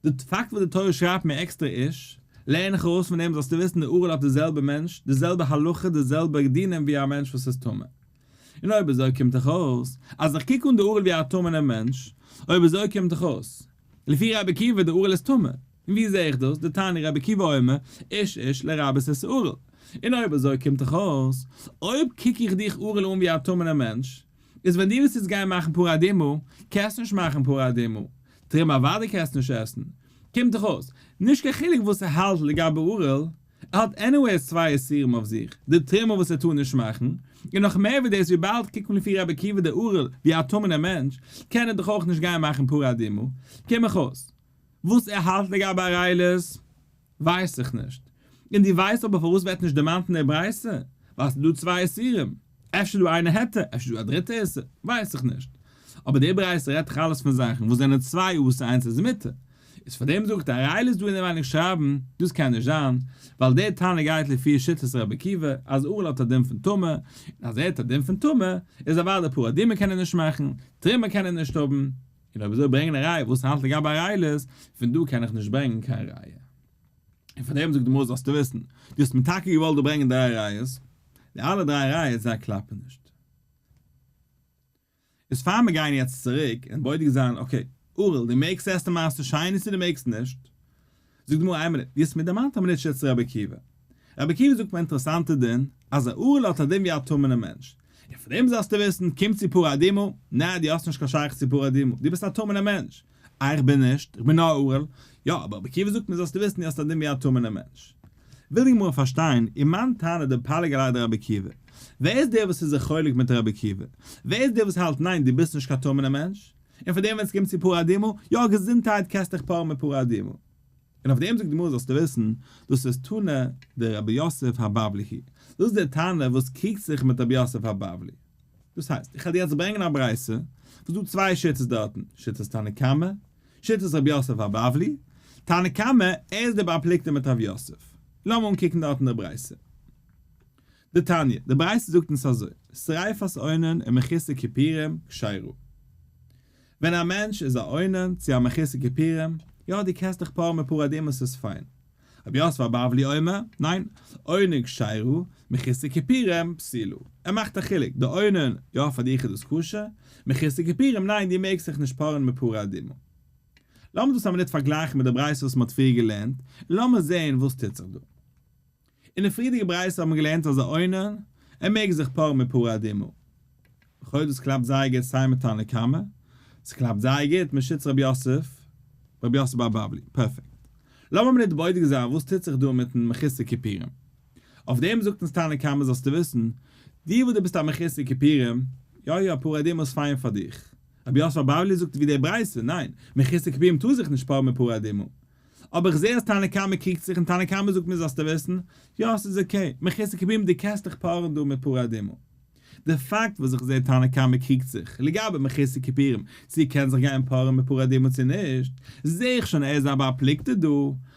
די פאקט וואס די תורה שרייבט מיר עקסטער איש, לערן איך ארויס פון דעם זאלסטו וויסן די ערל האט די זעלבע מענטש, די זעלבע הלכה, די זעלבע דינים ווי א מענטש וואס איז טמא. און אויב אזוי קומט דאך אויס אז איך קוק אן די ערל ווי א טמא'נער מענטש, אויב אזוי קומט דאך אויס לפי רבי עקיבא די ערל איז טמא. און ווי זעה איך דאס? דתניא רבי עקיבא אומר, איש איש לרבות את הערל. און אויב אזוי קומט דאך אויס, אויב קוק איך דיך ערל אן ווי א טמא'נער מענטש, איז ווען דו ווילסט יעצט גיין מאכן פרה אדומה, קענסטו נישט מאכן פרה אדומה, תרומה אוודאי קענסטו נישט עסן. קומט דאך אויס, נישט קיין חילוק וואס ער האלט לגבי ערל, ער האט anyways צוויי איסורים אויף זיך, די תרומה וואס ער טאר נישט מאכן, און נאך מער ווי דאס וויבאלד קוקט מען לפי רבי עקיבא די ערל ווי א טמא'נער מענטש, קען ער דאך אויך נישט גיין מאכן פרה אדומה, קום איך אויס. וואס ער האלט לגבי ערלות ווייס איך נישט. און דו ווייסט אבער פארוואס ווערט נישט דערמאנט אין דער ברייתא? ווייל ס'איז דא צוויי איסורים. אפשר איז דא איינע היתר, אפשר איז דא א דריטע איסור, ווייס איך נישט. אבער די ברייתא רעדט דאך אלעס פון זאכן וואס זענען צוויי אסור איינס איז מותר. איז פאר דעם זאגט ער ערלות דא אינעווייניג שרייבן, דאס קען נישט זיין, ווייל דער תנא גייט לפי שיטת רבי עקיבא אז ערל האט א דין פון טמא, און אז ער האט א דין פון טמא, איז אוודאי פרה אדומה קען ער נישט מאכן, תרומה קען ער נישט האבן. און אויב אזוי ברענגען א ראיה וואס האלט לגבי ערלות, פון דא קען איך נישט ברענגען קיין ראיה. און פון דעם זאגט די גמרא זאלסטו וויסן, דו האסט מיר טאקע געוואלט דא ברענגען דריי ראיות, די אלע דריי ראיות זיי קלאפן נישט. איז פאר מיר גייען יעצט צוריק און בודק זיין, okay, ערל, דו מעגסט עסן מעשר שני צו דו מעגסט נישט? זאגט די גמרא איין מינוט, דו האסט מיר דערמאנט א מינוט שיטת רבי עקיבא. רבי עקיבא זאגט מיר אינטערעסאנטע דין, אז א ערל האט א דין ווי א טמא'נע מענטש. און פון דעם זאלסטו וויסן, קומט צו פרה אדומה, נע דו האסט נישט קיין שייכות צו פרה אדומה, דו ביסט א טמא'נע מענטש. אה איך בין נישט, איך בין נאר א ערל. יא, אבער רבי עקיבא זאגט מיר זאלסטו וויסן דו האסט א דין ווי א טמא'נע מענטש. וויל די גמרא פארשטיין, ומאן תנא דפליג עליה דרבי עקיבא? ווער איז דער וואס איז זיך חולק מיט רבי עקיבא? ווער איז דער וואס האלט ניין דו ביסט נישט קיין טמא'נע מענטש? און פאר דעם ווען ס'קומט צו פרה אדומה, יא געזונטהייט קענסט דיך פארן מיט פרה אדומה. און אויף דעם זאגט די גמרא זאלסטו וויסן, דאס איז תנא דרבי יוסף הבבלי היא, דאס איז דער תנא וואס קריגט זיך מיט רבי יוסף הבבלי. דאס הייסט, איך וועל דיר יעצט ברענגען א ברייתא, וואס דא צוויי שיטות דארטן, שיטת תנא קמא, שיטת רבי יוסף הבבלי, תנא קמא, ער איז דער בר פלוגתא מיט רב יוסף. לאמיר אנקוקן דארטן די ברייתא. דתניא, די ברייתא זאגט אונז אזוי, שריפת אונן ומחוסר כיפורים כשרה. ווען א מענטש איז א אונן צו א מחוסר כיפורים, יא דו קענסט דיך פארן מיט פרה אדומה ס'איז פיין. רבי יוסף הבבלי אומר, ניין, אונן כשרה, מחוסר כיפורים פסולה. ער מאכט א חילוק, די אונן, יא פאר דיך איז דאס כשר, מחוסר כיפורים ניין דו מעגסט זיך נישט פארן מיט פרה אדומה. לאמיר דאס א מינוט פארגלייכן מיט די ברייתא וואס מ'האט פריער געלערנט, און לאמיר זען וואס טוט זיך דא. אין די פריערדיגע ברייתא האט מען געלערנט אז א אונן, ער מעג זיך פארן מיט פרה אדומה. לכאו' דאס קלאפט זייער גוט סיי מיט תנא קמא, ס'קלאפט זייער גוט מיט שיטת רבי יוסף, רבי יוסף הבבלי. פערפעקט. לאמיר מינוט בודק זיין וואס טוט זיך דא מיטן מחוסר כיפורים. אויף דעם זאגט אונז תנא קמא זאלסטו וויסן, דו וואס דו ביסט א מחוסר כיפורים, יא יא פרה אדומה איז פיין פאר דיך. רבי יוסף הבבלי זאגט ווי די ברייתא, ניין, מחוסר כיפורים טאר זיך נישט פארן מיט פרה אדומה. אבער איך זעה אז תנא קמא קריגט זיך און תנא קמא זאגט מיר זאלסטו וויסן, יא ס'איז okay, מחוסר כיפורים דו קענסט דיך פארן דא מיט פרה אדומה. די פאקט וואס איך זעה תנא קמא קריגט זיך לגבי מחוסר כיפורים צו ער קען זיך גיין פארן מיט פרה אדומה צו נישט, זעה איך שוין ער איז א בר פלוגתא דא.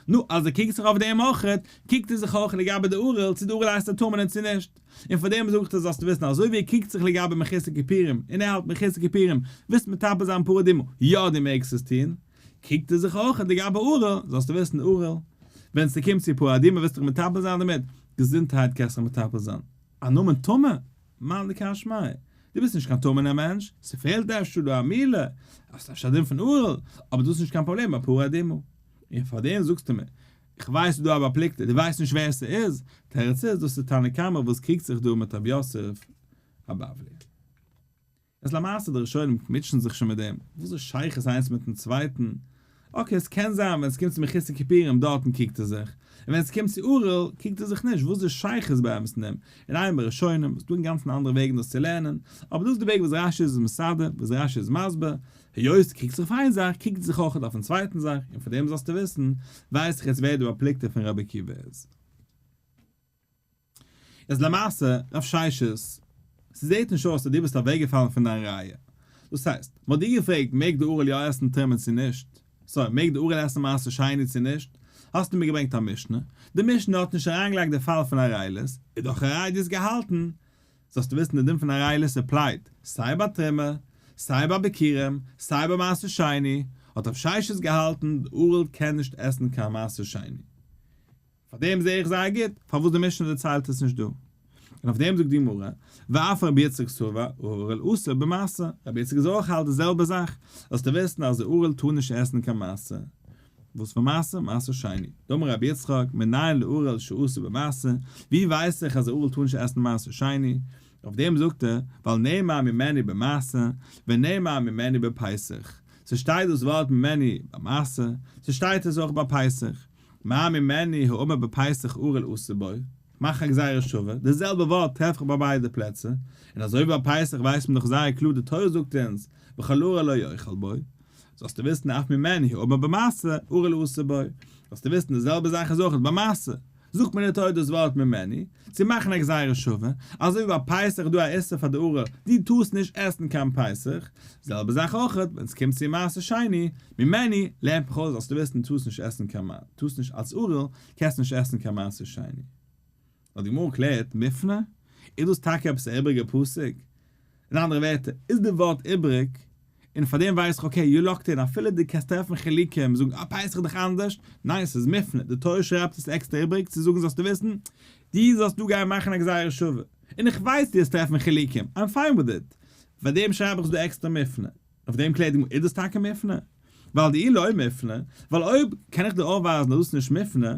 נו, אז ער קריגט זיך אויף דעם אויכעט, קריגט ער זיך אויך לגבי די ערל צו די ערל הייסט א טמא'נער צו נישט. און פאר דעם זאג איך דיר זאלסטו וויסן אזוי ווי ער קריגט זיך לגבי מחוסר כיפורים און ער האלט מחוסר כיפורים ווילסט מטפל זיין פרה אדומה, יא דו מעגסט עס טון, קריגט ער זיך אויך לגבי ערל, זאלסטו וויסן ערל, ווען ס'קומט צו פרה אדומה ווילסטו דיך מטפל זיין דערמיט, געזונטהייט קענסט דיך מטפל זיין. א נאמען טמא? מאן דכר שמיה? דו ביסט נישט קיין טמא'נער מענטש, ס'פעלט אפשר דא א מילה, האסט אפשר א דין פון ערל, אבער דאס איז נישט קיין פראבלעם ביי פרה אדומה. און פארדעם זאגסטו מיר, איך ווייס ס'איז דא א בר פלוגתא, דו ווייסט נישט ווער ס'איז, תירוץ איז, דאס איז תנא קמא וואס קריגט זיך דא מיט רב יוסף הבבלי. איז למעשה די ראשונים מוטשען זיך שוין מיט דעם, וואס איז שייכות איינס מיטן צווייטן? okay עס קען זיין ווען עס קומט צו מחוסר כיפורים דארטן קריגט ער זיך, און ווען עס קומט צו ערל קריגט ער זיך נישט, וואס איז די שייכות באמת אין דעם? און עיין בראשונים, ס'דא אינגאנצן אנדערע וועגן דאס צו לערנען, אבער דאס איז די וועג וואס רש"י איז מסדר, וואס רש"י איז מסביר, היות עס קריגט זיך אויף איין זאך, קריגט ער זיך אויך אויפן צווייטן זאך, און פון דעם זאלסטו וויסן, ווייס איך יעצט ווער די בר פלוגתא פון רבי עקיבא איז. איז למעשה, רב ששת, ס'זעהט נישט אויס אז דו ביסט אוועקגעפאלן פון דיין ראיה. דאס הייסט, מ'האט דיר געפרעגט מעג די ערל יא עסן תרומה צו נישט? sorry, מעג די ערל עסן מעשר שני צו נישט? האסטו מיר געברענגט א משנה, די משנה האט נישט אריינגעלייגט די פאל פון ערלות, איז דאך א ראיה דו האסט געהאלטן. זאלסטו וויסן די דין פון ערלות apply ט סיי ביי תרומה, סיי ביי ביכורים, סיי ביי מעשר שני, האט רב ששת געהאלטן די ערל קען נישט עסן קיין מעשר שני. פאר דעם זעה איך זייער גוט פארוואס די משנה דערציילט עס נישט דא. און אויף דעם זאגט די גמרא, ואף רבי יצחק סבר ערל אסור במעשר, רבי יצחק איז אויך האלט די זעלבע זאך, זאלסטו וויסן אז די ערל טאר נישט עסן קיין מעשר. וואס פאר מעשר? מעשר שני. דאמר רבי יצחק, מנין לערל שאסור במעשר, ווי ווייס איך אז די ערל טאר נישט עסן מעשר שני? אויף דעם זאגט ער, ווייל נאמר ממנו במעשר, ונאמר ממנו בפסח. ס'שטייט דאס ווארט ממנו ביי מעשר, ס'שטייט עס אויך ביי פסח. מה ממנו האמור בפסח ערל אסור בו, מאך א גזירה שווה, די זעלבע ווארט טרעף איך ביי ביידע פלעצער, און אזוי ווי ביי פסח ווייסט מען דאך זייער קלאר די תורה זאגט אונז וכל ערל לא יאכל בו, זאלסטו וויסן אף ממנו האמור במעשר ערל אסור בו, זאלסטו וויסן די זעלבע זאך איז אויך ביי מעשר, זאגט מיר די תורה דאס ווארט ממנו, צו מאכן א גזירה שווה, אזוי ווי ביי פסח איז דא א איסור פאר די ערל, דו טארסט נישט עסן קיין פסח, זעלבע זאך אויך ווען עס קומט צו מעשר שני, ממנו, לערנט מיך אויס זאלסטו וויסן דו טארסט נישט עסן קיין מע, טארסט נישט אלס ערל, קענסט נישט עסן קיין מעשר שני. נאר די גמרא קלערט, מופנה? איז דאס טאקע עפעס א איבריגע פסוק? אין אנדערע ווערטער, איז די ווארט איבריג, און פאר דעם ווייס איך okay, you locked in, אפילו דו קענסט טרעפן חילוקים, זאגן אה פסח איז דאך אנדערש, ניין ס'איז מופנה, די תורה שרייבט עס עקסטער איבריג צו זאגן זאלסטו וויסן, דו זאלסט דא גיין מאכן א גזירה שווה, און איך ווייס דו וועסט טרעפן חילוקים, I'm fine with it, פאר דעם שרייב איך עס דא עקסטער מופנה. אויף דעם קלערט די גמרא, איז דאס טאקע מופנה? ווייל דאי לא מופנה, ווייל אויב קען איך דיר אויפווייזן אז דאס איז נישט מופנה,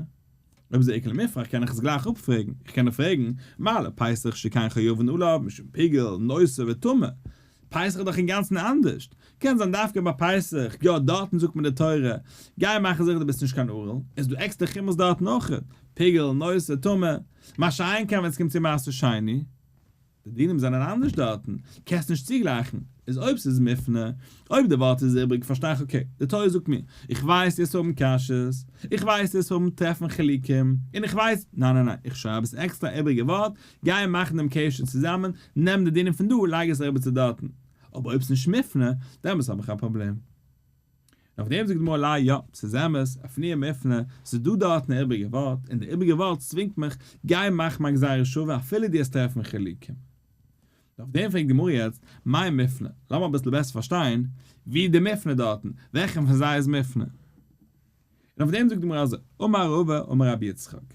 אויב איז איכא למיפרך קען איך עס גלייך אפפרעגן, איך קען דיר פרעגן, מה לפסח שכן חייבין עליו משום פיגול, נותר וטמא, פסח איז דאך אינגאנצן אנדערשט, קען זיין דווקא ביי פסח, יא דארטן זאגט מען די תורה, גיי מאכן זיכער דו ביסט נישט קיין ערל, איז דא עקסטער חומרות דארטן אויך, פיגול, נותר, טמא, מה שאין כן ווען עס קומט צו מעשר שני. די דינים זענען אנדערש דארטן, קענסט נישט צוגלייכן, איז אויב ס'איז מופנה, אויב די ווארט איז איבריג פארשטיי איך okay, די תורה זאגט מיר, איך ווייס דו וועסט האבן קשיות, איך ווייס דו וועסט האבן טרעפן חילוקים, און איך ווייס, ניין ניין ניין, איך שרייב עס עקסטרא א איבריגע ווארט, גיי מאכן דעם קשר צוזאמען, נעם די דינים פון דא, לייג עס אריבער צו דארטן. אבער אויב ס'איז נישט מופנה, דעמאלטס האב איך א פראבלעם. און אויף דעם זאגט די גמרא לא יא, ס'איז אמת, אפנויי מופנה, ס'איז דא דארטן א איבריגע ווארט, און די איבריגע ווארט צווינגט מיך, גיי מאך מיין גזירה שווה אפילו דו וועסט טרעפן חילוקים. און אויף דעם פרעגט די גמרא יעצט, מאי מופנה? לאמיר אביסל בעסער פארשטיין, ווי איז די מופנה דארטן? וועלכע פון זיי איז מופנה? און אויף דעם זאגט די גמרא אזוי, אמר רבא אמר רבי יצחק.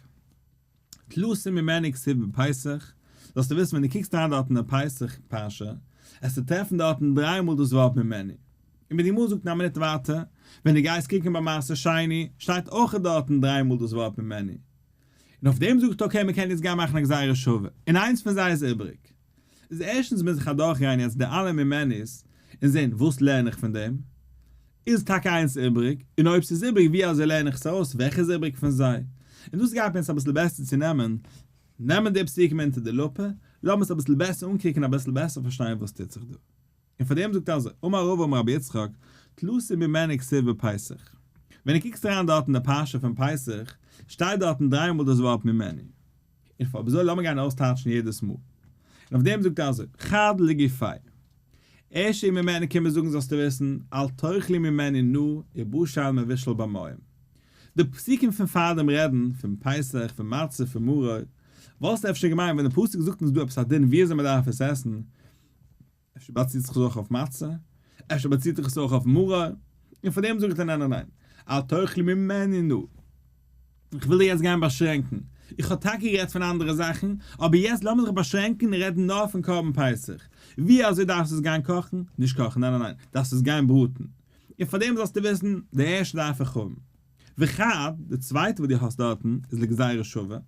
תלתא ממנו כתיב בפסח, זאלסטו וויסן ווען דו קוקסט אריין דארט אין די פסח פרשה, עסטו טרעפן דארטן דריי מאל דאס ווארט ממנו. און ווי די גמרא זאגט אין א מינוט ווייטער, ווען דו גייסט קוקן ביי מעשר שני, שטייט אויך דארטן דריי מאל דאס ווארט ממנו. און אויף דעם זאגט okay מען קען יעצט גיין מאכן א גזירה שווה, און איינס פון זיי איז איבעריג. איז ערשטנס מוז איך אדורכגיין יעצט די אלע ממנו'ס און זען וואס לערן איך פון דעם, איז טאקע איינס איבריג, און אויב ס'איז איבריג ווי אזוי לערן איך עס ארויס וועלכע איז איבריג פון זיי? און דאס גייט מיר יעצט אביסל בעסער צו נעמען, נעמען די פסוקים אונטער די לופע, לאמיר עס אביסל בעסער אנקוקן אביסל בעסער פארשטיין וואס טוט זיך דא. און פאר דעם זאגט ער אזוי, אמר רבא אמר רבי יצחק, תלתא ממנו כתיב בפסח. ווען דו קוקסט אריין דארט אין די פרשה פון פסח, שטייט דארטן דריי מאל דאס ווארט ממנו. און פאר אזוי לאמיר גיין אויסטייטשן יעדעס מאל. און אויף דעם זאגט ער אזוי, חד לגופיה. ערשט ממנו קומען זאגן זאלסטו וויסן, אל תאכלו ממנו נא ובשל מבושל במים. די פסוקים פון פארדעם רעדן פון פסח, פון מצה, פון מרור. וואלסטו אפשר געמיינט ווען די פסוק זאגט אונז דא עפעס א דין ווי אזוי מען דארף עס עסן, אפשר באציט זיך עס אויך אויף מצה? אפשר באציט זיך עס אויך אויף מרור? און פאר דעם זאג איך דיר ניין ניין ניין, אל תאכלו ממנו נא. איך וויל דיר יעצט גיין באשרענקן. איך האב טאקע גערעדט פון אנדערע זאכן, אבער יעצט לאמיר זיך באשרענקן און רעדן נאר פון קרבן פסח. ווי אזוי דארפסטו עס גיין קאכן? נישט קאכן, ניין ניין ניין, דארפסט עס גיין בראטן. און פאר דעם זאלסטו וויסן, די ערשטע דארף איך האבן. וחד, די צווייטע וואס דו האסט דארטן איז לגזירה שווה,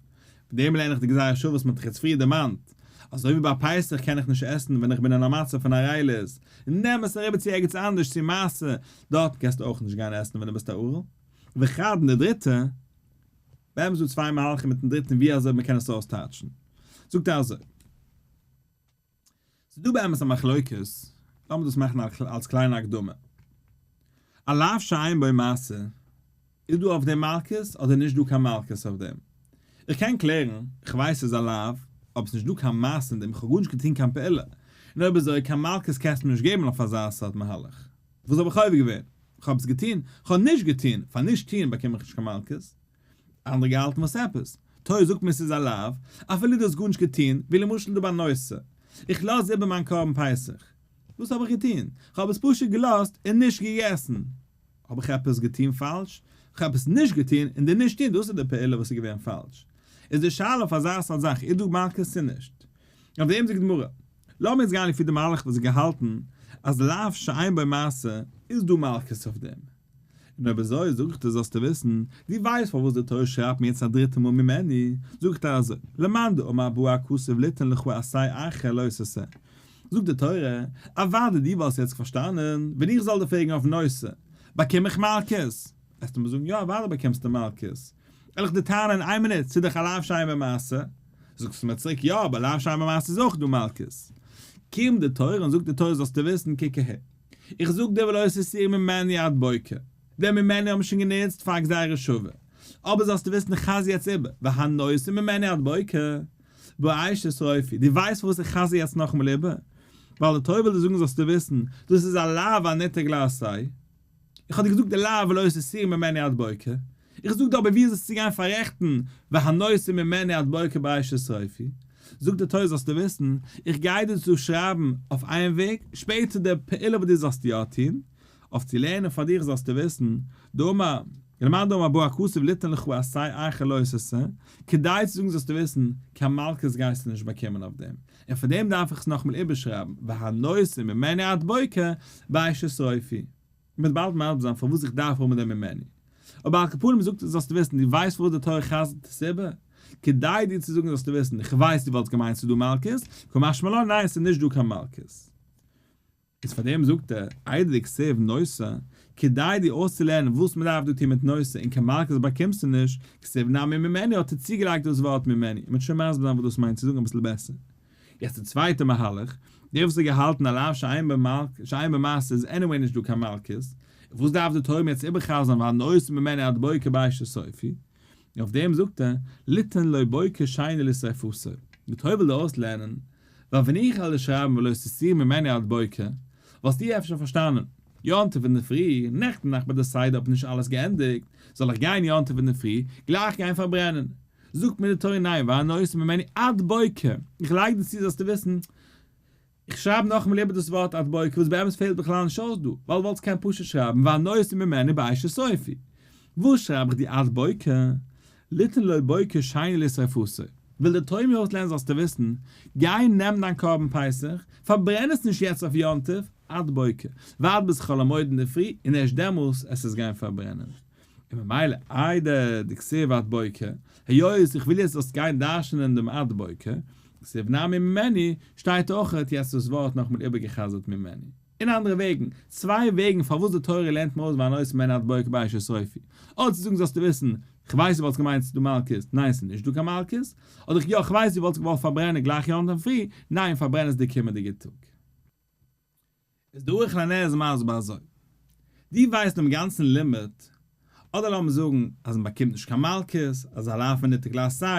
פון דעם לערן איך די גזירה שווה וואס מען האט דאך יעצט פריער דערמאנט, אזוי ווי ביי פסח קען איך נישט עסן ווען איך בין אין א מצב פון ערלות, נעם עס אריבער צו ערגעץ אנדערש צו מעשר, דארטן קענסטו אויך נישט גיין עסן ווען דו ביסט א ערל. וחד און די דריטע, באמת איז דא צוויי מהלכים מיטן דריטן ווי אזוי מען קען עס אויסטייטשן, זאגט ער אזוי. ס'איז דא באמת א מחלוקת, לאמיר דאס מאכן אלס קליינע הקדמה. א לאו שאין בו מעשה, איז דא אויף דעם מלקות אדער נישט דא קיין מלקות אויף דעם? איך קען קלערן, איך ווייס ס'איז א לאו, אבער ס'נישט דא קיין מעשה אין דעם, איך האב גארנישט געטון קיין פעולה, און אויב אזוי קיין מלקות קענסטו מיר נישט געבן אויף אזא סארט מהלך. וואס האב איך עובר געווען? איך האב עס געטון? איך האב נישט געטון, פאר נישט טון באקום איך נישט קיין מלקות. אנדערע געהאלטן וואס עפעס? תורה זאגט מיר ס'איז א לאו, אפילו דו האסט גארנישט געטון, ווי למשל דא ביי נותר, איך לאז איבער מיין קרבן פסח, וואס האב איך געטון? כ'האב עס פשוט געלאזט און נישט געגעסן. האב איך עפעס געטון פאלש? כ'האב עפעס נישט געטון, און די נישט טון דאס איז די פעולה וואס איז געווען פאלש. איז די שאלה אויף אזא סארט זאך איז דא מלקות צו נישט? אויף דעם זאגט די גמרא, לאמיר יעצט גיין לפי די מהלך וואס איז געהאלטן אז לאו שאין בו מעשה איז דא מלקות אויף דעם. און אויב אזוי זאג איך דיר זאלסטו וויסן, דו ווייסט פארוואס די תורה שרייבט מיר יעצט א דריטע מאל ממנו, זאגט ער אזוי, למאן דאמר בא הכתוב ליתן לך עשה אחר לא תעשה, זאגט די תורה, אוודאי דו וואלסט יעצט פארשטאנען, ווען איך זאל דיר פרעגן אויף נותר, באקום איך מלקות? וועסטו מיר זאגן יא אוודאי באקומסטו מלקות, וועל איך דיר טענה'ן איין מינוט, ס'איז דאך א לאו שאין בו מעשה, זאגסטו מיר צוריק יא אבער לאו שאין בו מעשה איז אויך דא מלקות, קומט די תורה און זאגט די תורה זאלסטו וויסן קוק אהער, איך זאג דיר ולא תותירו ממנו עד בוקר, דעם ממנו האבן מיר שוין גענוצט פאר גזירה שווה, אבער זאלסטו וויסן איך חזר יעצט איבער, והנותר ממנו עד בוקר, באש תשרופו, דו ווייסט פארוואס איך חזר יעצט נאכאמאל איבער? ווייל די תורה וויל דיר זאגן זאלסטו וויסן, דאס איז א לאו הניתק לעשה, איך האב דיר געזאגט די לאו ולא תותירו ממנו עד בוקר, איך זאג דיר אבער ווי איז עס צו גיין פאררעכטן והנותר ממנו עד בוקר באש תשרופו, זאגט די תורה זאלסטו וויסן, איך גיי דיר צו שרייבן אויף איין וועג, שפעטער די פעולה וואס דו זאלסט יא טון, אויף צו לערנען פאר דיך זאלסטו וויסן, דאמר, למאן דאמר בא הכתוב ליתן לך עשה אחר לא תעשה, כדי צו זאגן זאלסטו וויסן, קיין מלקות גייסטו נישט באקומען אויף דעם, און פאר דעם דארף איך עס נאכאמאל איבערשרייבן, והנותר ממנו עד בוקר באש תשרופו. מ'וועט באלד מסביר זיין פארוואס איך דארף האבן דעם ממני. אבער על כל פנים זאגט ער זאלסטו וויסן, דו ווייסט פארוואס די תורה חזר'ט עס איבער? כדי דיר צו זאגן זאלסטו וויסן, איך ווייס דו וואלטסט געמיינט ס'איז דא מלקות, קא משמע לן ניין ס'איז נישט דא קיין מלקות. איז פאר דעם זאגט ער, איידי דכתיב נותר, כדי דיר אויסצולערנען וואס מען דארף דא טון מיט נותר און קיין מלקות באקומסטו נישט, כתיב נמי ממני האט ער צוגעלייגט דאס ווארט ממני, און מען וועט שוין מסביר זיין וואס דאס מיינט צו זאגן אביסל בעסער. יעצט די צווייטע מהלך, דער וואס האט געהאלטן א לאו שאין בו מלק שאין בו מעשר איז anyway נישט דא קיין מלקות, און וואס דארף די תורה מיר יעצט איבער'חזר'ן והנותר ממנו עד בוקר באש תשרפו? און אויף דעם זאגט ער, ליתן לו בוקר שני לשריפתו, די תורה וויל דיר אויסלערנען, ווייל ווען איך וועל דיר שרייבן ולא תותירו ממנו עד בוקר, וואלסטו אפשר פארשטאנען, יום טוב אינדערפרי, נעכטן נאכט ביי די סדר האט מען נישט אלעס געענדיגט, זאל איך גיין יום טוב אינדערפרי, גלייך גיין פארברענען? זאגט מיר די תורה ניין והנותר ממנו עד בוקר, איך לייג דיר צו זאלסטו וויסן, איך שרייב נאכאמאל איבער דאס ווארט עד בוקר וואס באמת פעלט בכלל נישט אויס דא, ווייל וואלטסט קען פשוט שרייבן והנותר ממנו באש תשרפו. וואס שרייב איך דיר עד בוקר? ליתן לו בוקר שני לשריפתו. וויל די תורה מיר אויסלערנען זאלסטו וויסן, גיי נעם דיין קרבן פסח, פארברען עס נישט יעצט אויף יום טוב, עד בוקר, ווארט ביז חול המועד אינדערפרי און ערשט דעמאלס עס עס גיין פארברענען. און ממילא איידי דכתיב עד בוקר, היות איך וויל יעצט זאלסט גיין דרש'נען דעם עד בוקר, כתיב נמי ממני, שטייט אויכעט יעצט דאס ווארט נאכאמאל איבערגע'חזר'ט ממני. אין אנדערע וועגן, צוויי וועגן פארוואס די תורה לערנט מיר אויס והנותר ממנו עד בוקר באש תשרפו. אדער צו זאגן זאלסטו וויסן, כ'ווייס דו וואלטסט געמיינט ס'איז דא מלקות, ניין ס'איז נישט דא קיין מלקות, אדער יא כ'ווייס דו וואלטסט געוואלט פארברענען גלייך יום טוב פרי, ניין פארברען עס די קומענדיגע טאג. איז דער ערוך לנר איז מסביר אזוי, דו ווייסט דעם גאנצן לימוד, אדער לאמיר זאגן אז מען באקומט נישט קיין מלקות, אז א לאו מנותק לעשה,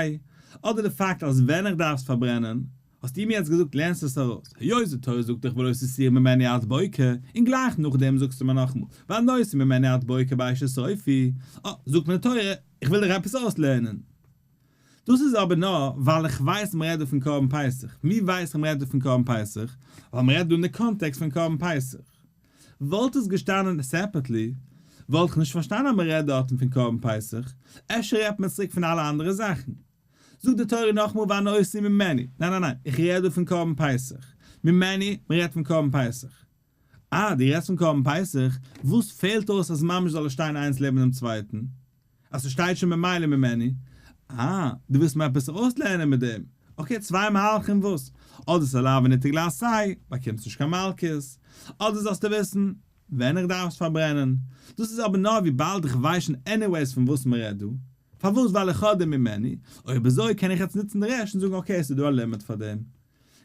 אדער די פאקט אז ווען איך דארף עס פארברענען, האסטו מיר יעצט געזאגט לערנסט עס ארויס, היות די תורה זאגט דאך ולא תותירו ממנו עד בוקר, און גלייך נאכדעם זאגסטו מיר נאכאמאל והנותר ממנו עד בוקר באש תשרפו, אה, זאגט מיר די תורה, איך וויל דיך עפעס אויסלערנען. דאס איז אבער נאר ווייל איך ווייס מ'רעדט דא פון קרבן פסח. ווי ווייס איך מ'רעדט דא פון קרבן פסח? ווייל מ'רעדט דא אין די קאנטעקסט פון קרבן פסח. וואלט עס געשטאנען separately וואלט איך נישט פארשטאנען אז מ'רעדט דארטן פון קרבן פסח, אפשר רעדט מען צוריק פון אלע אנדערע זאכן. זאגט די תורה נאכאמאל והנותר ממנו. ניין ניין ניין, איך רעד דא פון קרבן פסח. ממנו, מ'רעדט פון קרבן פסח. אה, דו רעדסט פון קרבן פסח, וואס פעלט אויס אז ממש זאל עס שטיין איינס לעבן דעם צווייטן? אז ס'שטייט שוין ממילא ממני. אה, דו ווילסט מיר עפעס אויסלערנען מיט דעם? okay, צוויי מהלכים וואס? אדער ס'איז א לאו וניתק לעשה, באקומסט נישט קיין מלקות. אדער זאלסטו וויסן, ווען איך דארף עס פארברענען. דאס איז אבער נאר וויבאלד איך ווייס שוין anyways פון וואס מ'רעדט דא. פארוואס? ווייל איך האב דעם ממני. אויב אזוי קען איך יעצט נוצן די רעשט און זאגן okay, ס'איז דא א לימיט פאר דעם.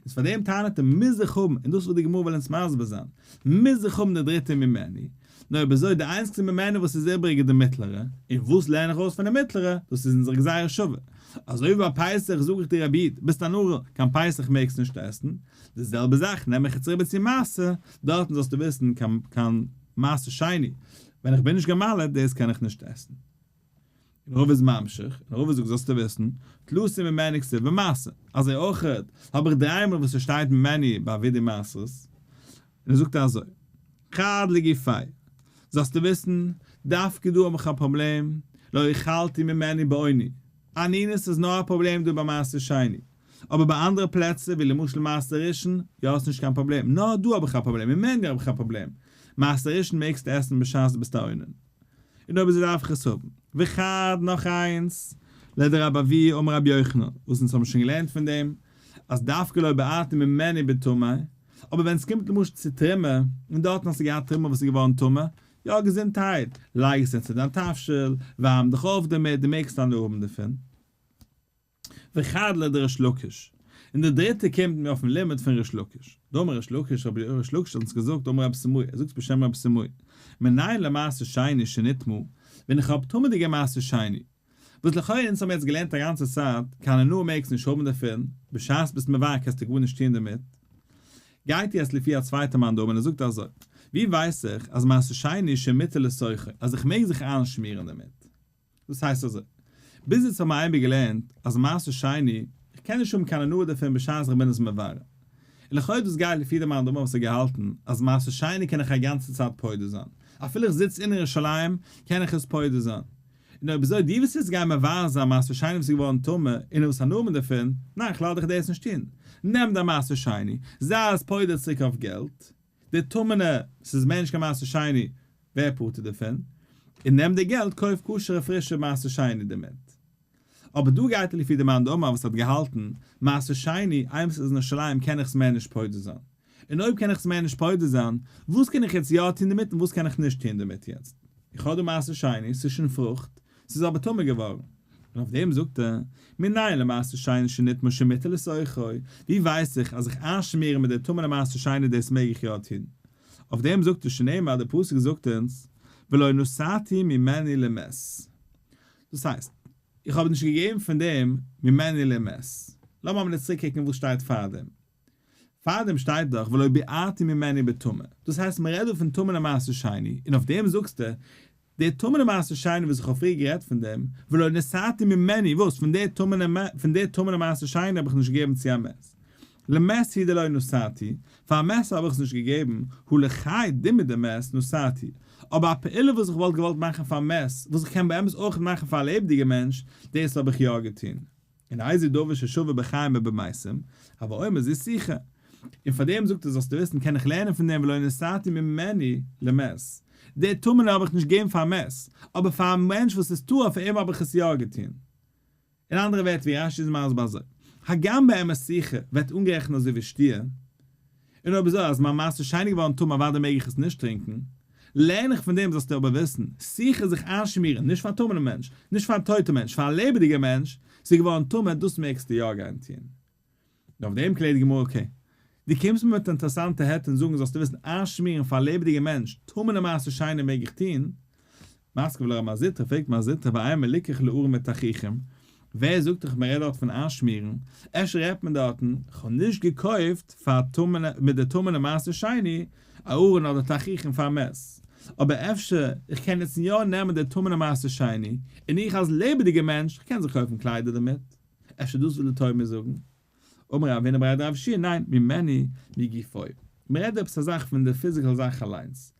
איז פאר דעם טענה'ט ער מוז איך האבן, און דאס וואס די גמרא וויל אונז מסביר זיין, מוז איך האבן די דריטע ממני, נאר אויב אזוי די איינציגסטע ממני וואס איז איבעריג איז די מיטלערע, און וואס לערן איך אויס פון די מיטלערע, דאס איז אונזער גזירה שווה, אזוי ווי ביי פסח זאג איך דיר רבי איד, ביסט אן ערל, קיין פסח מעגסט נישט עסן, די זעלבע זאך נעם איך יעצט אריבער צו מעשר, דארטן זאלסטו וויסן קיין קיין מעשר שני, ווען איך בין נישט גע'מל'עט דאס קען איך נישט עסן. און רבא איז ממשיך, און רבא זאגט זאלסטו וויסן, תלתא ממני כתיב במעשר, אזוי אויכעט האב איך דריי מאל וואס עס שטייט ממני ביי וידוי מעשרות, און ער זאגט אזוי, חד לגופיה, זאלסטו וויסן, דווקא דא האב איך א פראבלעם, לא אכלתי ממנו באוני, אנינות איז נאר א פראבלעם דא ביי מעשר שני, אבער ביי אנדערע פלעצער ווי למשל מעשר ראשון, יא איז נישט קיין פראבלעם, נאר דא האב איך א פראבלעם, ממני האב איך א פראבלעם, מעשר ראשון מעגסטו עסן בשעת דו ביסט א אונן. און אויב אזוי דארף איך עס האבן. וחד, נאך איינס, לדרבי אבהו אמר רבי יוחנן, וואס אונז האבן שוין געלערנט פון דעם, אז דווקא לא בערתי ממנו בטמא, אבער ווען עס קומט למשל צו תרומה, און דארטן האסטו געהאט תרומה וואס איז געווארן טמא, יא געזונטהייט, לייג עס אונטער דיין תבשיל, ווארעם דיך אויף דערמיט, דו מעגסט הנאה האבן דערפון. וחד לדריש לקיש, און די דריטע קומט מיר אויפן לימוד פון ריש לקיש. דאמר ריש לקיש, רבי ריש לקיש האט אונז געזאגט אמר רבי סימאי, ער זאגט בשם רבי סימאי, מנין למעשר שני שנטמא, ווען איך האב טמא'דיגע מעשר שני, וואס לכאורה אונז האבן יעצט געלערנט א גאנצע צייט, קיין הנאה מעגסט נישט האבן דערפון, בשעת ביסט מבער קענסטו גארנישט טון דערמיט. גייט יעצט לפי א צווייטע מאן דאמר און ער זאגט אזוי, ווי ווייס איך אז מעשר שני שמותר לסוכו, אז איך מעג זיך איינשמירן דערמיט? דאס הייסט אזוי, ביז יעצט האבן מיר אייביג געלערנט אז מעשר שני, איך קען נישט האבן קיין הנאה דערפון בשעת איך בין עס מברר. און לכאו' דאס גייט לפי די מאן דאמר וואס האט געהאלטן אז מעשר שני קען איך א גאנצע צייט פודה זיין, אפילו איך זיץ אין ירושלים קען איך עס פודה זיין. און אויב אזוי דו וועסט יעצט גיין מברר זיין מעשר שני וואס איז געווארן טמא און האסט הנאה האבן דערפון, ניין איך לאז דיך דאס נישט טון. נעם דיין מעשר שני, זיי עס פודה צוריק אויף געלט, די טמא'נע, ס'איז מער נישט קיין מעשר שני. ווער פטור דערפון, און נעם די געלט קויף כשר'ע פרישע מעשר שני דערמיט. אבער דא גייט ער לפי די מאן דאמר וואס האט געהאלטן, מעשר שני, איינמאל ס'איז אין ירושלים קען איך עס מער נישט פודה זיין. און אויב קען איך עס מער נישט פודה זיין, וואס קען איך יעצט יא טון דערמיט און וואס קען איך נישט טון דערמיט יעצט? איך האב דא מעשר שני, ס'איז שוין פרוכט, ס'איז אבער טמא געווארן. און אויף דעם זאגט ער, מנין למעשר שני שנטמא שמותר לסוכו, ווי ווייס איך אז זיך איינשמירן מיט די טמא'נע מעשר שני דאס מעג איך יא טון? אויף דעם זאגט ער שנאמר די פסוק זאגט אונז ולא נתתי ממנו למת. דאס הייסט, איך האב נישט געגעבן פון דעם ממנו למת. לאמיר אבער צוריק קוקן וואס שטייט פארדעם. פארדעם שטייט דאך ולא ביערתי ממנו בטמא. דאס הייסט מען רעדט דא פון טמא'נע מעשר שני, און אויף דעם זאגסטו די טמא'נע מעשר שני וואס איך האב פריער גערעדט פון דעם, ולא נתתי ממנו, וואס? פון די טמא'נע פון די טמא'נע מעשר שני האב איך נישט געגעבן צו א מת. למת הוא דלא נתתי, פאר א מת האב איך עס נישט געגעבן, הא לחי דומיא דמת נתתי. אבער א פעולה וואס איך וואלט געוואלט מאכן פאר מת, וואס איך קען באמת אויך מאכן פאר א לעבעדיגע מענטש, דאס האב איך יא געטון. און איזהו דבר ששווה בחיים ובמתים, הוי אומר זו סיכה. און פאר דעם זאגט ער זאלסטו וויסן קען איך לערנען פון דעם ולא נתתי ממנו למת. די טמא'נע האב איך נישט געגעבן פאר א מת, אבער פאר א מענטש וואס איז טהור פאר אים האב איך עס יא געטון. אין אנדערע ווערטער ווי רש"י איז מסביר אזוי, הגם באמת סיכה ווערט אנגערעכנט אזוי ווי שתיה, און אויב אזוי אז מיין מעשר שני געווארן טמא אוודאי מעג איך עס נישט טרינקען, לערן איך פון דעם זאלסטו אבער וויסן, סיכה זיך איינשמירן, נישט פאר א טמא'נעם מענטש, נישט פאר א טויטע מענטש, פאר א לעבעדיגע מענטש, ס'איז געווארן טמא, דאס מעגסטו יא גיין טון. און אויף דעם קלערט די גמרא okay, דו קומסט מיר מיט אינטערעסאנטע היתר און זאגן זאלסטו וויסן איינשמירן פאר א לעבעדיגע מענטש טמא'נע מעשר שני מעג איך טון, מתקיף לה רב מר זוטרא פרעגט מר זוטרא ואימא ליקח לארון ותכריכים, ווער זאגט דיך מען רעדט דארט פון איינשמירן, אפשר רעדט מען דארטן כ'האב נישט געקויפט פאר טמא'נע מיט די טמא'נע מעשר שני א ארון אדער תכריכים פאר מת, אבער אפשר איך קען יעצט יא נעמען די טמא'נע מעשר שני און איך אלס לעבעדיגע מענטש כ'קען זיך קויפן קליידער דערמיט, אפשר דאס וויל די תורה מיר זאגן? אמר רב הונא בריה דרב יהושע ניין, ממנו מגופו. מען רעדט דא עפעס א זאך פון די physical זאך אליינס.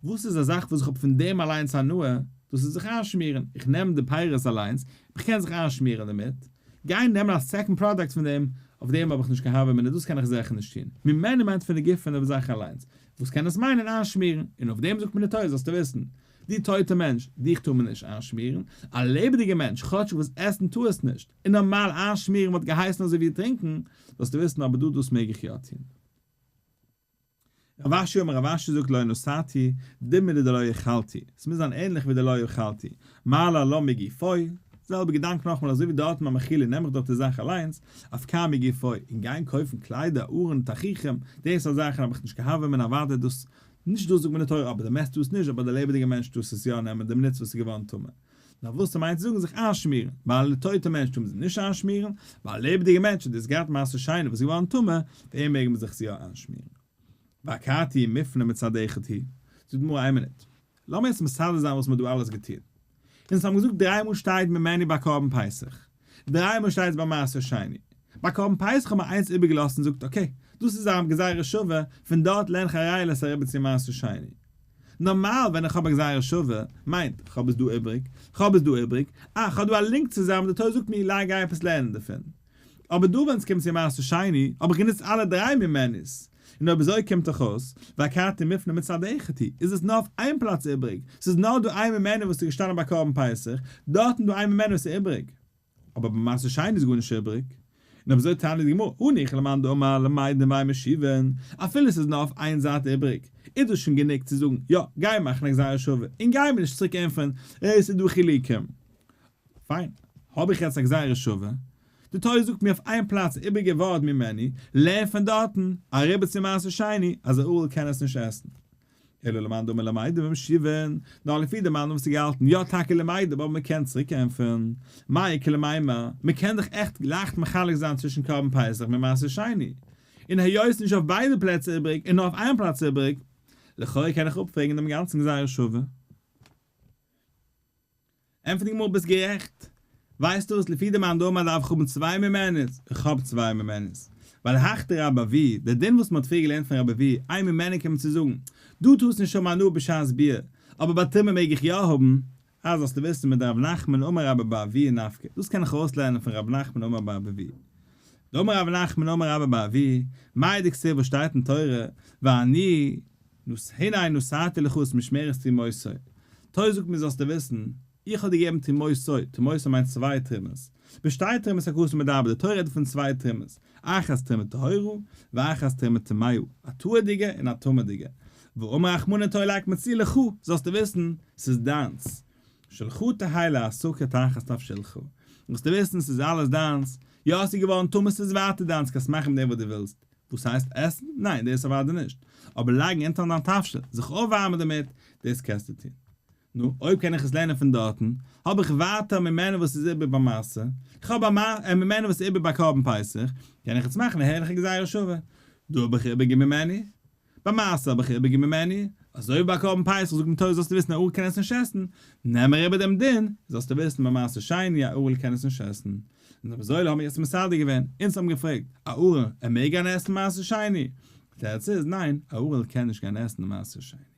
וואס איז א זאך וואס איך האב פון דעם אליינס הנאה? דאס איז זיך איינשמירן. איך נעם די פירות אליינס, איך קען זיך איינשמירן דערמיט. גיין נעמען א second product פון דעם, אויף דעם האב איך נישט קיין הוה אמינא, דאס קען איך זיכער נישט טון. ממנו מיינט פון די גוף פון די זאך אליינס. וואס קען עס מיינען איינשמירן? און אויף דעם זאגט מיר די תורה זאלסטו וויסן, דו טויטע מענטש, דיך טאר מען נישט איינשמירן. א לעבעדיגער מענטש, כאטשיג וואס עסן טאר עס נישט, און נארמאל איינשמירן וואלט געהייסן אזוי ווי טרינקן, זאלסטו וויסן אבער דא דאס מעג איך יא טון. רב אשי אמר רב אשי זאגט לא נתתי, דומיא דלא אכלתי, עס מוז זיין ענליך ווי די לא אכלתי, מה להלן מגופו, זעלבע געדאנק נאכמאל אזוי ווי דארטן ביי מחילה נעם איך דאך די זאך אליינס, אף כאן מגופו, און גיין קויפן קליידער, ארון, תכריכים, די סארט זאכן האב איך נישט קיין הוה אמינא אוודאי דאס, נישט דאס זאגט מיר די תורה אבער די מת טארסט נישט אבער די לעבעדיגע מענטש טארסט עס יא נעמען די מינוט וואס איז געווארן טמא. נאר וואס ס'מיינט צו זאגן זיך איינשמירן, ווייל א טויטע מענטש טאר מען זיך נישט איינשמירן, ווייל א לעבעדיגע מענטש האט דאס געהאט מעשר שני וואס איז געווארן טמא, פאר אים מעג מען זיך עס יא איינשמירן. ואכתי מופנה מצד אחד הוא. זאגט די גמרא איין מינוט, לאמיר יעצט מסדר זיין וואס מ'האט דא אלעס געטון. אונז האבן געזאגט דריי מאל שטייט ממנו ביי קרבן פסח, דריי מאל שטייט עס ביי מעשר שני. ביי קרבן פסח האט מען איינס איבערגעלאזט און זאגט okay, דאס איז א גזירה שווה, פון דארט לערן איך א ראיה עס אריבער צו מעשר שני. נארמאל ווען איך האב א גזירה שווה, מיינט, כ'האב עס דא איבריג, כ'האב עס דא איבריג, אה, כ'האב דא א לינק צוזאמען, די תורה זאגט מיר לייג גיי עפעס לערנען דערפון. אבער דא ווען ס'קומט צו מעשר שני, האב איך גענוצט אלע דריי ממנו'ס. און אויב אזוי קומט דאך אויס, ואכתי מופנה מצד אחד הוא, איז עס נאר אויף איין פלאץ איבריג, ס'איז נאר דא איין ממנו וואס איז געשטאנען ביי קרבן פסח, דארטן דא איין ממנו וואס איז איבריג. אבער ביי מעשר שני איז גארנישט איבריג. און אויב אזוי טענה'ט די גמרא, הניחא למאן דאמר למדין ואין משיבין, אפילו ס'איז נאר אויף איין זייט איבריג, איז דאס שוין גענוג צו זאגן, יא, גיי מאכן א גזירה שווה, און גיי מיר נישט צוריק ענטפערן, אה, ס'איז דא חילוקים. פיין, האב איך יעצט א גזירה שווה, די תורה זאגט מיר אויף איין פלאץ איבריגע ווארט ממנו, לערן פון דארטן אריבער צו מעשר שני אז א ערל קען עס נישט עסן. אלא למאן דאמר למדין ומשיבין, נאר לפי די מאן וואס האט געהאלטן יא טאקע למדין אבער מען קען צוריק ענטפערן, מאי איכא למימר, מען קען דאך עכט לייכט מחלק זיין צווישן קרבן פסח מיט מעשר שני, און היות נישט אויף ביידע פלעצער איבריג און נאר אויף איין פלאץ איבריג, לכאורה קען איך אפפרעגן דעם גאנצן גזירה שווה. ענטפערט די גמרא ביסט גערעכט, ווייסטו וואס לפי די מאן דאמר דארף איך האבן צוויי ממנו'ס, איך האב צוויי ממנו'ס, ווייל הך דרבי אבהו, דער דין וואס מען האט פריער געלערנט פון רבי אבהו, איין ממנו קומט צו זאגן, דו טארסט נישט האבן הנאה בשעת ביאה, אבער ביי תרומה מעג איך יא האבן, אה זאלסטו וויסן מדרב נחמן אמר רבה בר אבוה נפקא, דאס קען איך ארויסלערנען פון רב נחמן אמר בר אבוה. דאמר רב נחמן אמר רבה בר אבוה, מאי דכתיב וואס שטייט אין תורה, ואני. הנה נתתי לך את משמרת תרומותי, תורה זאגט מיר זאלסטו וויסן, איך האב דיר געגעבן תרומותי, תרומותי מיינט צוויי תרומות, בשתי תרומות הכתוב מדבר, די תורה רעדט פון צוויי תרומות, אחת תרומה טהורה, ואחת תרומה טמאה, א טהור'דיגע און א טמא'דיגע. ואמר רחמנא תורה לייגט מען צו לך, זאלסטו וויסן, ס'איז דיינס. שלך תהא להסקה תחת תבשילך. זאלסטו וויסן, ס'איז אלעס דיינס. יא, ס'איז געווארן טמא, ס'איז ווייטער דיינס, קענסט מאכן מיט דעם וואס דו ווילסט. וואס הייסט עסן? ניין, דאס אוודאי נישט. אבער לייגן אונטער דיין תבשיל, זיך אויפווארמען דערמיט, דאס קענסטו טון. נו, אויב קען איך עס לערנען פון דארטן, האב איך ווייטער ממנו וואס איז איבער ביי מעשר, איך האב א ממנו וואס איז איבער ביי קרבן פסח, קען איך יעצט מאכן א הערליכע גזירה שווה. דא האב איך איבער ממנו, ביי מעשר האב איך איבער ממנו, אזוי ווי ביי קרבן פסח זאגט מען תורה זאלסטו וויסן א ערל קען עס נישט עסן, נעם אריבער דעם דין, זאלסטו וויסן ביי מעשר שני א ערל קען עס נישט עסן. און אזוי האבן מיר יעצט מסדר געווען, אונז האבן געפרעגט, א ערל, ער מעג גיין עסן מעשר שני? די תירוץ איז, ניין, א ערל קען נישט גיין עסן מעשר שני.